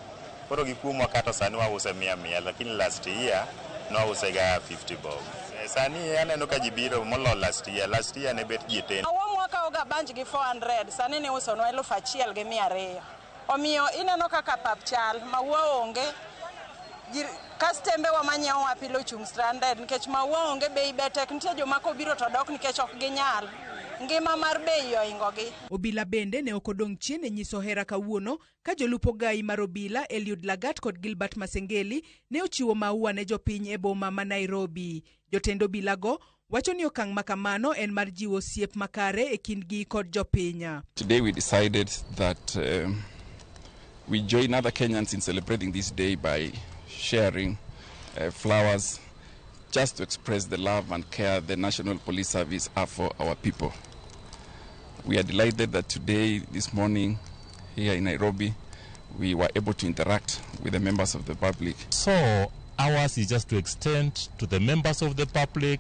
Speaker 20: Koro gikuomwa kata sani wause 100 lakini last year nwause ga 50 bob. Sani aneno ka ji biro molo last year. Last year ne bet ji tin.
Speaker 21: Maua mwakawo ga bunch gi 400 sani ni usonwa 1200. Omiyo ineno kaka pap chal, maua onge, kastembe wa manyiewo wa pile ochung' stranded nikech maua onge, bei be tek, nitie joma kobiro to dok nikech ok ginyal. Ngima mar bei ohingogi.
Speaker 12: Obila bende ne ok odong' chien e nyiso hera kawuono ka jolupo gai mar obila Eliud Lagat kod Gilbert Masengeli ne ochiwo maua ne jopiny e boma ma Nairobi. Jotend obilago wacho ni okang' ma kamano en mar jiwo osiep makare e kindgi kod jopiny.
Speaker 4: Today we decided that we join other Kenyans in celebrating this day by sharing flowers just to express the love and care the National Police Service have for our people. We are delighted that today, this morning, here in Nairobi, we were able to interact with the members of the public.
Speaker 22: So ours is just to extend to the members of the public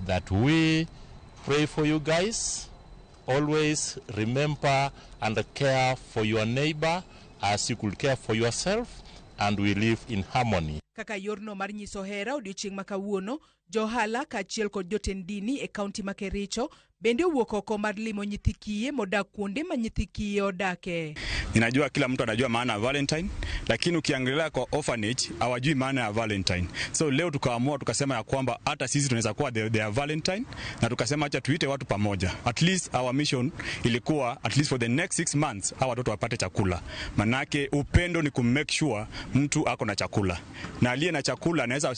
Speaker 22: that we pray for you guys. Always remember and care for your neighbor as you could care for yourself, and we live in harmony.
Speaker 12: Kaka yorno mar nyiso hera odiochieng' ma kawuono, johala kaachiel kod jotend dini e kaunti ma Kericho bende owuok oko mar limo nyithi kiye modak kuonde ma nyithi kiye odake.
Speaker 23: Ninajua kila mtu anajua maana ya Valentine, lakini ukiangalia kwa orphanage hawajui maana ya Valentine. So leo tukaamua tukasema ya kwamba hata sisi tunaweza kuwa their Valentine, na tukasema acha tuite watu pamoja. At least our mission ilikuwa at least for the next 6 months hawa watoto wapate chakula. Manake upendo ni kumake sure mtu ako na chakula, na aliye na chakula anaweza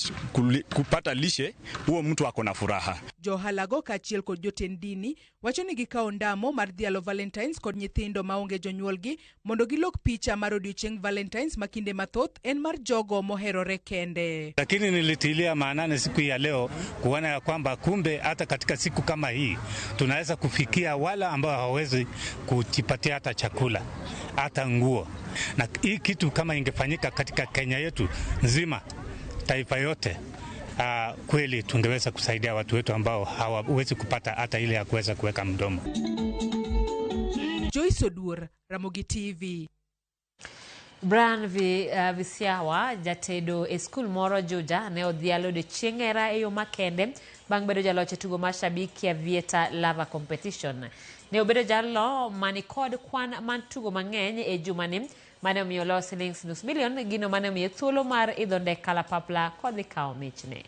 Speaker 23: kupata lishe, huo mtu ako na furaha.
Speaker 12: Johalago kaachiel kod jotend dini wacho ni gikawo ndamo mar dhialo Valentines kod nyithindo maonge jonyuolgi mondo gilok picha mar odiochieng' Valentines ma kinde mathoth en mar jogo moherore kende.
Speaker 24: Lakini nilitilia maanani siku ya leo kuona ya kwamba kumbe hata katika siku kama hii tunaweza kufikia wale ambao hawawezi kujipatia hata chakula, hata nguo. Na hii kitu kama ingefanyika katika Kenya yetu nzima, taifa yote, kweli tungeweza kusaidia watu wetu ambao hawawezi kupata hata ile ya kuweza kuweka mdomo.
Speaker 12: Joyce Oduor, Ramogi TV.
Speaker 1: Brian Visiawa, jatedo e skul moro Juja, ne odhialo odiechieng hera e yo makende bang' bedo jaloch e tugo mar Shabiki Aviator Lava Competition. Ne obedo jalno mani kod kwan mar tugo mang'eny e jumani mane omiyo olo silings nus milion, gino mane omiye thuolo mar idho ndek kalapapla kodhi kawo michne.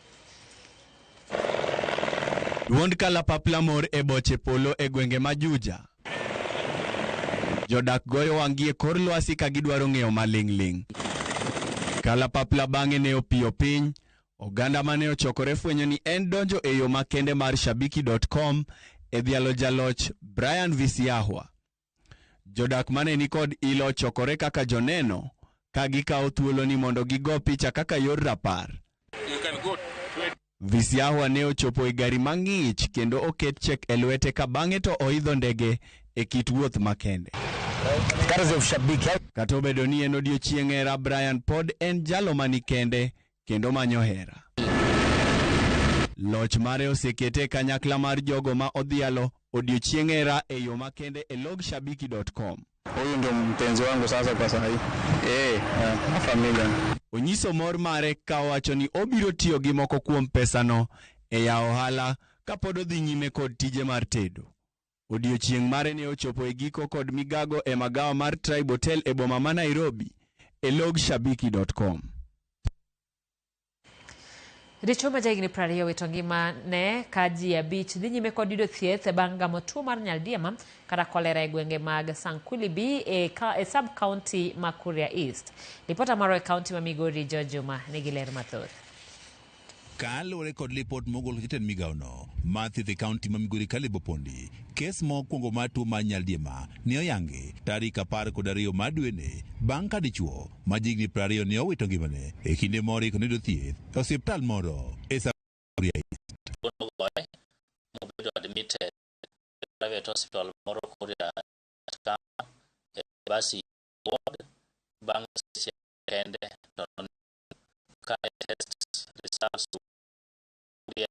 Speaker 5: Duond kalapapla mor e boche polo e gwenge ma Juja. Jodak goyo wang'gi e kor lwasi ka gidwaro ng'eyo maling'ling'. Kalapapla bang'e ne opiyo piny, oganda mane ochokore fwenyo ni en donjo e yo makende mar Shabiki.com e dhialo jaloch Brian Visiahwa. Jodak mane nikod ilo ochokore kaka joneno ka gikawo thuoloni mondo gigo picha kaka yor rapar. Visiahwa ne ochopo e gari mang'ich kendo oket chek e lwete ka bang'e to oidho ndege e kit wuoth makende. Kata obedo ni en odiechieng hera, Brian pod en jalo mani kende kendo manyo hera. Loch mare osekete e kanyakla mar jogo ma odhialo odiechieng hera e yo makende e log shabiki.com.
Speaker 6: Huyu ndio mpenzi wangu sasa kwa saa hii. Half a million.
Speaker 5: Onyiso mor mare ka owacho ni obiro tiyo gi moko kuom pesano e yawo ohala kapod odhi nyime kod tije mar tedo. Odiechieng' mare ne ochopo e giko kod migago e magawa mar Tribe Hotel e boma ma Nairobi e log shabiki.com.
Speaker 1: Dichuo ma jahigni 20 owito ngimane ka ji 5 dhi nyime kod yudo thieth bang' gamo tuo mar nyaldiema kata kolera e gwenge mag Sankulibi e sub-county ma Kuria East. Lipota marwa e county ma Migori George Juma nigi ler mathoth.
Speaker 7: Kaluwore kod lipot mogol kod jatend migawono mar thieth e kaunti ma Migori Caleb Opondi, kes mokwongo mar tuo mar nyaldiema ne oyangi tarik 12 mar dweni bang' ka dichuo ma jahigni 20 ne owito ngimane e kinde moro iko noyudo thieth e osiptal moro e Kuria East.
Speaker 9: Nogoye mobedo admitted e private hospital moro Kuria e basi ward bang' seche kende to ka test results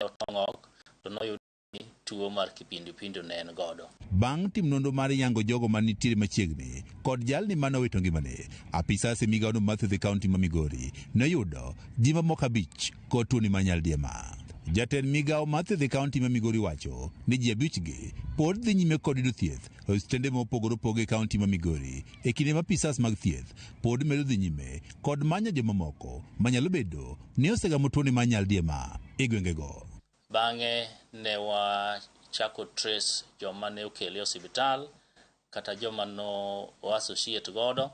Speaker 9: otong'ok to noyud ni tuo mar kipindupindu ne en godo.
Speaker 7: Bang' timo nonro mar yango jogo manitiere machiegni kod jalni mane owito ngimane, apisas e migawono mar thieth e kaunti ma Migori noyudo ji mamoko 5 kod tuoni mar nyaldiema. Jatend migawo mar thieth e kaunti ma Migori wacho ni ji 5 gi pod dhi nyime kod yudo thieth e osiptende mopogore opogore e kaunti ma Migori e kinde ma apisas mag thieth pod medo dhi nyime kod manyo jomamoko manyalo bedo ni osegamo tuoni mar nyaldiema e gwengego.
Speaker 9: Bang'e ne wachako trace joma ne okele e osiptal kata joma no associate godo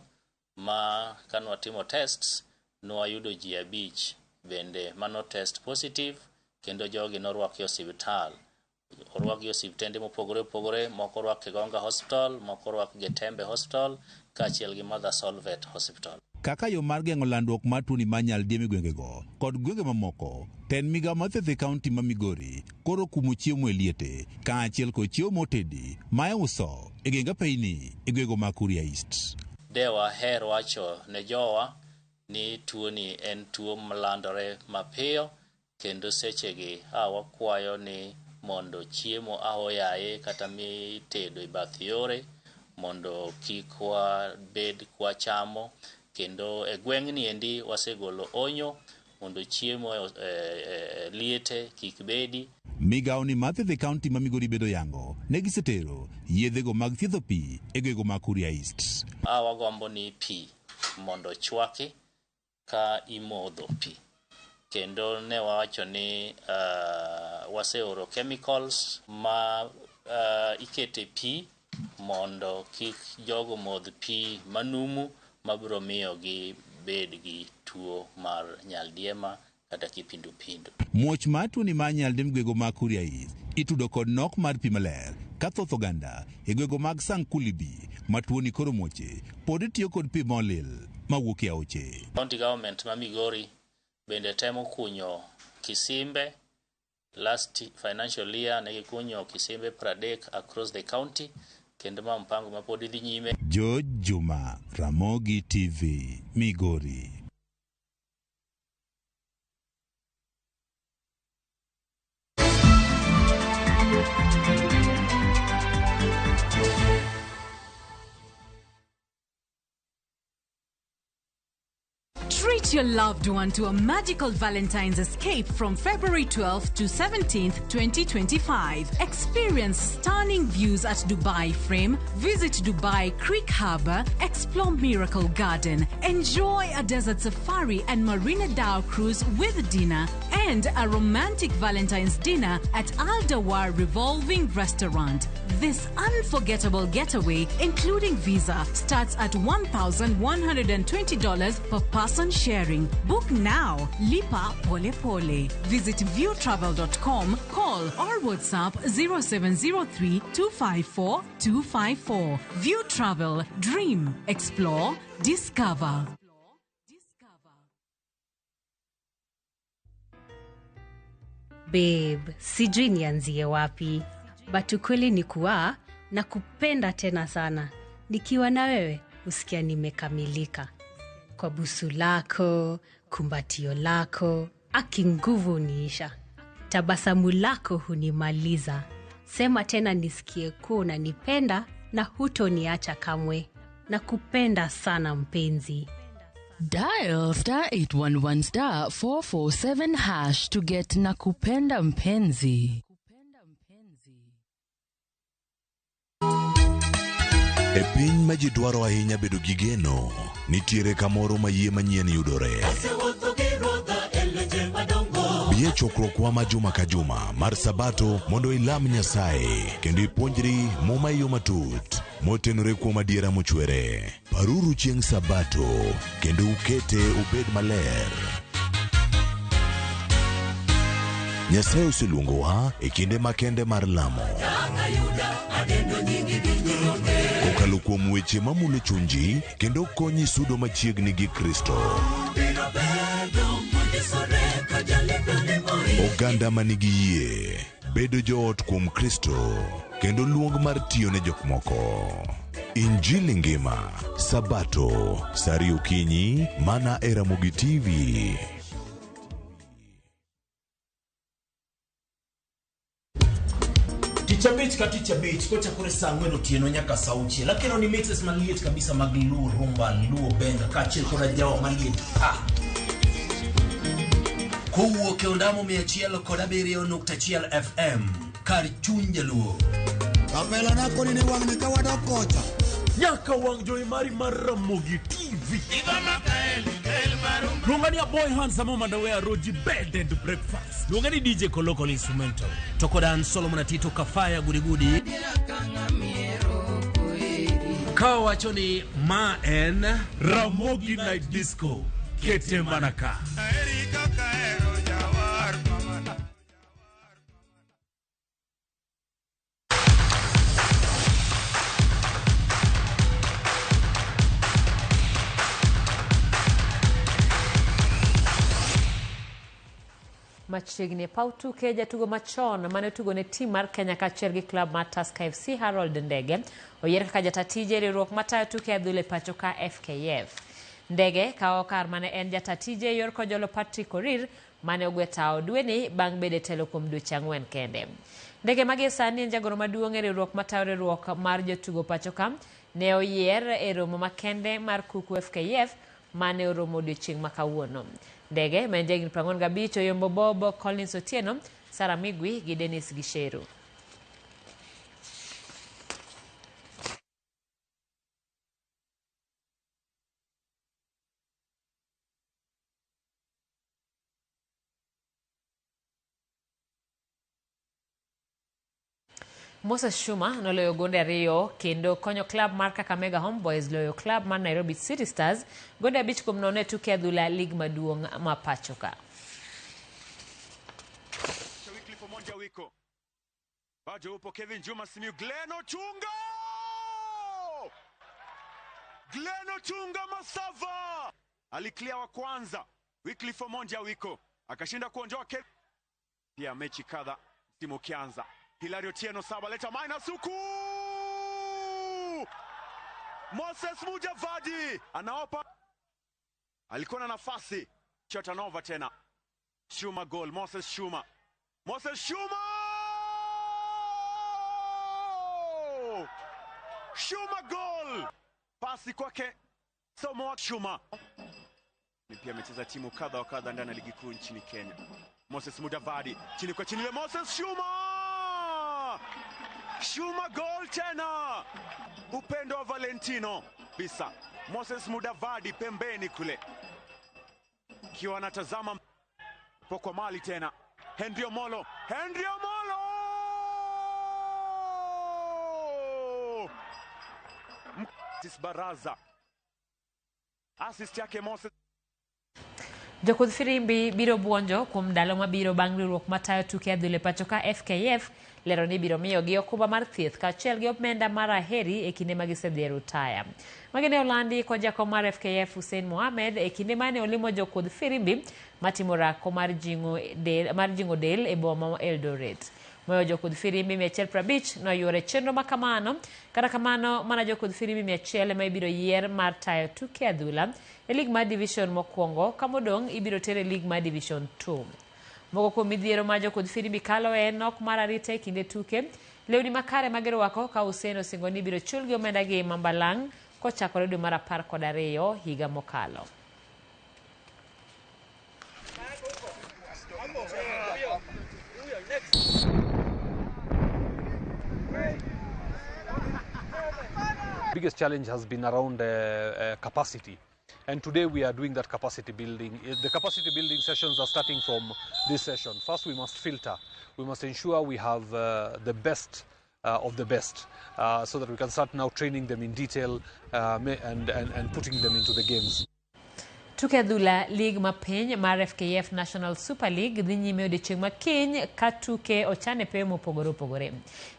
Speaker 9: ma kane watimo tests nwayudo ji 5 bende mano test positive kendo jogi norwaki e osiptal. Orwakgi e osiptende mopogore opogore, moko orwak Kigonga Hospital, moko orwak Getembe Hospital kaachiel gi Mother Solvet Hospital.
Speaker 7: Kaka yo mar geng'o landruok mar tuoni mar nyaldiema e gwengego kod gwenge mamoko, tend migawo mar thieth e kaunti ma Migori koro kumo chiemo e liete kaachiel kod chiemo motedi ma iuso e geng apeyni e gwengego mag Kuria East.
Speaker 9: De waher wacho ne jowa ni tuoni en tuo malandore mapiyo kendo sechegi wakwayo ni mondo chiemo ahoyaye kata mitedo e bath yore mondo kik wabed kwachamo kendo e gweng'ni endi wasegolo onyo mondo chiemo e liete kik bedi.
Speaker 7: Migawo ni mar thieth e kaunti ma Migori bedo yango ne gisetero yedhego mag thiedho pi e gwengego mag Kuria East.
Speaker 9: Wagombo ni pi mondo chwaki ka imodho pi kendo ne wawacho ni waseoro chemicals ma ikete pi mondo kik jogo modh pi manumu mabiro miyo gibed gi tuo mar nyaldiema kata kipindupindu.
Speaker 7: Muoch mar tuoni mar nyaldiema e gwengego mag Kuria East itudo kod nok mar pi maler ka thoth oganda e gwengego mag Sankulibi ma tuoni koro muoche pod tiyo kod pi molil mawuok e aoche.
Speaker 9: County government ma Migori bende temo kunyo kisimbe. Last financial year ne gikunyo kisimbe 30 across the county kendo ma mpango ma pod dhi nyime.
Speaker 7: George Juma, Ramogi TV, Migori.
Speaker 8: Treat your loved one to a magical Valentine's escape from February 12th to 17th, 2025. Experience stunning views at Dubai Frame, visit Dubai Creek Harbour, explore Miracle Garden, enjoy a desert safari and Marina Dhow cruise with dinner, and a romantic Valentine's dinner at Al Dawar Revolving Restaurant. This unforgettable getaway, including visa, starts at $1,120 per person sharing. Book now. Lipa Pole Pole. Visit viewtravel.com, call or WhatsApp 0703 254 254. View Travel. Dream. Explore. Discover.
Speaker 10: Babe, sijui nianzie wapi, but ukweli ni kuwa nakupenda tena sana. Nikiwa na wewe, usikia nimekamilika. Kwa busu lako, kumbatio lako, aki nguvu uniisha. Tabasamu lako hunimaliza. Sema tena nisikie kuwa unanipenda na hutoniacha kamwe. Nakupenda sana mpenzi.
Speaker 11: Dial star 811 star 447 hash to get Nakupenda Mpenzi.
Speaker 13: E piny ma ji dwaro ahinya bedo gi geno, nitiere kamoro ma yie manyien yudore. Bi e chokruokwa ma juma ka juma mar Sabato mondo ilam Nyasaye kendo ipuonjri Muma e yo matut motenore kuom adiera mochwere. Paruru chieng' Sabato kendo ukete obed maler. Nyasaye oseluongowa e kinde makende mar lamo. Kokalo kuom weche mamulo chunji kendo konyi sudo machiegni gi Kristo. Oganda manigi yie, bedo joot kuom Kristo, kendo luong mar tiyo ne jok moko. Injili ngima, Sabato, saa ariyo okinyi, mana e Ramogi TV.
Speaker 25: Tich abich ka tich abich kochakore saa ang'wen otieno nyaka saa auchiel akelo ni mixes maliet kabisa mag Luo Rumba, Luo Benga kaachiel koda jawa maliet pa kowuok e ondamo 107.1 FM kar chuny jaluo.
Speaker 26: Kapela nako ni wang'ni ka wadok kocha.
Speaker 25: Nyaka wang' jowi mari mar Ramogi TV. Luonga ni Aboy Handsome Omandawe Roji Bed and Breakfast.
Speaker 27: Luonga ni DJ Koloko Instrumental. To koda an Solomon Atito Kafaya Gudigudi. Ka wacho ni ma en
Speaker 25: Ramogi Night Disco. Kete mana ka.
Speaker 1: Machiegni e paw tuke jatugo machon mane otugo ne tim mar Kenya kaachiel gi klab mar Tusker FC Harold Ndege oyier kaka jata tije e riwruok matayo tuke adhula e pacho ka FKF. Ndege kawo kar mane en jata tije e yor kojolo Patrick Korir mane ogwe tao dweni bang' bedo e telo kuom dweche ang'wen kende. Ndege magi sani en jagoro maduong' e riwruok matayo riwruok mar jotugo pacho ka ne oyier e romo makende mar kuku FKF mane oromo odiochieng' ma kawuono. Ndege ma en jahigni 45 oyombo Bob Collins Otieno, Sarah Migwi gi Dennis Gisheru. Moses Shuma noloyo gonde ariyo kendo konyo klab mar Kakamega Homeboys loyo klab mar Nairobi City Stars gonde 5-0 e tuke adhula lig maduong' ma pacho ka.
Speaker 28: Bado upo Kevin Juma Simiyu, Glenn Ochunga! Glenn Ochunga Masava aliclear wa kwanza. Wycliffe Omondi Awiko akashinda kuondoa Kevin. Pia mechi kadha msimu ukianza. Hilario Tieno saba leta minus huku. Moses Mujavadi anaopa. Alikuwa na nafasi. Chotanova tena. Shuma goal. Moses Shuma. Moses Shuma! Shuma goal. Pasi kwake Somo Shuma. Ni pia amecheza timu kadha wa kadha ndani ya ligi kuu nchini Kenya. Moses Mudavadi chini kwa chini, ile Moses Shuma, Shuma goal tena, upendo wa Valentino bisa. Moses Mudavadi pembeni kule, kiwa anatazama pokwa mali tena. Henry Omolo, Henry Omolo Baraza, assist yake Moses.
Speaker 1: Jokudh firimbi biro buonjo kuom ndalo mabiro bang' riwruok matayo tuke adhula e pacho ka FKF lero ni biro miyogi okumba mar thieth kaachiel gi omenda mar aheri e kinde ma gisedhi e rutaya. Magi ne olandi kod jakom mar FKF Hussein Mohamed e kinde mane olimo jokudh firimbi matimo rako mar jing'o del e boma ma Eldoret. Moyo jokudh firimbi 150 noyuoro e chenro ma kamano, kata kamano mana jokudh firimbi 100 ema ibiro yier mar tayo tuke adhula e lig mar division mokwongo ka modong' ibiro ter e lig mar division 2. Moko kuom midhiero ma jokudh firimbi kalo en nok mar arita e kinde tuke, lewni makare ma girwako ka Hussein osingo ni ibiro chulgi omenda gi mambalang' kochakore dwe mar 12 higa mokalo.
Speaker 2: Biggest challenge has been around capacity, and today we are doing that capacity building. The capacity building sessions are starting from this session. First, we must filter. We must ensure we have the best of the best, so that we can start now training them in detail and putting them into the games.
Speaker 1: Tuke adhula lig mapiny mar FKF National Super League dhi nyime odiechieng' ma kiny ka tuke ochan e pewe mopogore opogore.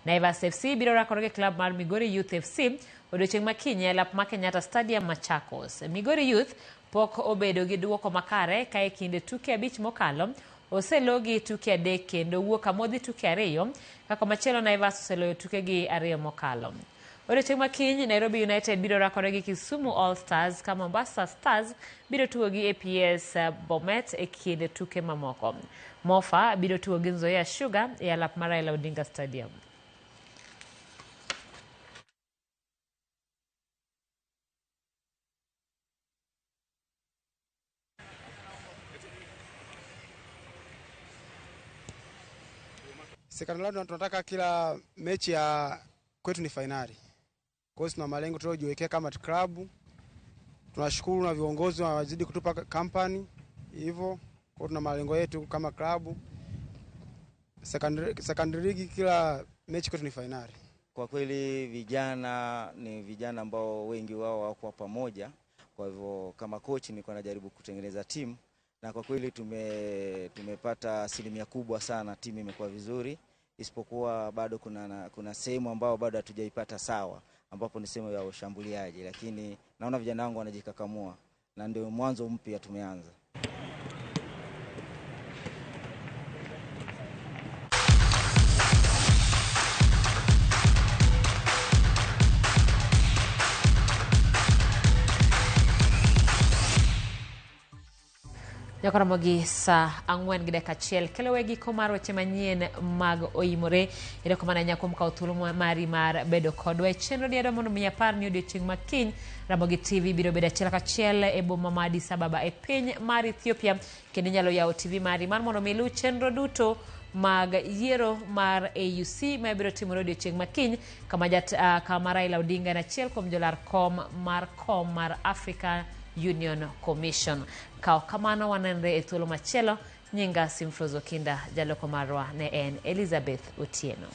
Speaker 1: Naivas FC biro rakore gi klab mar Migori Youth FC odiechieng' ma kiny e lap ma Kenyatta Stadium Machakos. Migori Youth pok obedo gi duoko makare ka e kinde tuke 5 mokalo oselogi tuke 3 kendo wuok amodhi tuke 2 ka komachielo Naivas oseloyo tukegi 2 mokalo. Odiechieng' ma kiny Nairobi United biro rakore gi Kisumu All Stars ka Mombasa Stars biro tugo gi APS Bomet e kind tuke mamoko. Mofa biro tugo gi Nzoia Sugar e alap mar Raila Odinga Stadium.
Speaker 3: Second round tunataka kila mechi ya kwetu ni finali. Kwa hiyo tuna malengo tuliojiwekea kama klabu. Tunashukuru na viongozi wanazidi kutupa company hivyo. Kwa hiyo tuna malengo yetu kama klabu. Secondary league kila mechi kwetu ni finali.
Speaker 14: Kwa kweli vijana ni vijana ambao wengi wao wako pamoja. Kwa hivyo kama coach nilikuwa najaribu kutengeneza timu, na kwa kweli tumepata asilimia kubwa sana, timu imekuwa vizuri, isipokuwa bado kuna sehemu ambao bado hatujaipata sawa, ambapo ni sehemu ya ushambuliaji, lakini naona vijana wangu wanajikakamua na ndio mwanzo mpya tumeanza.
Speaker 1: Nyakoromogi saa 4:01 kelo wegi giko mar weche manyien mag oimore. Erokamano ahinya kuom kawo thuolo mari mar bedo kodwa e chenro ni mondo mi apar ni odiochieng' ma kiny Ramogi TV biro bedo achiel kachiel e boma ma Addis Ababa e piny mar Ethiopia, kendo inyalo yawo TV mari mar mondo mi iluw chenro duto mag yiero mar AUC ma biro timore odiochieng' ma kiny, kama Raila Odinga en achiel kuom jolar kom mar Africa Union Commission. Kao kamano wanenre e thuolo machielo. Nyinga Simfrozo Kinda, jaloko marwa ne en Elizabeth Otieno.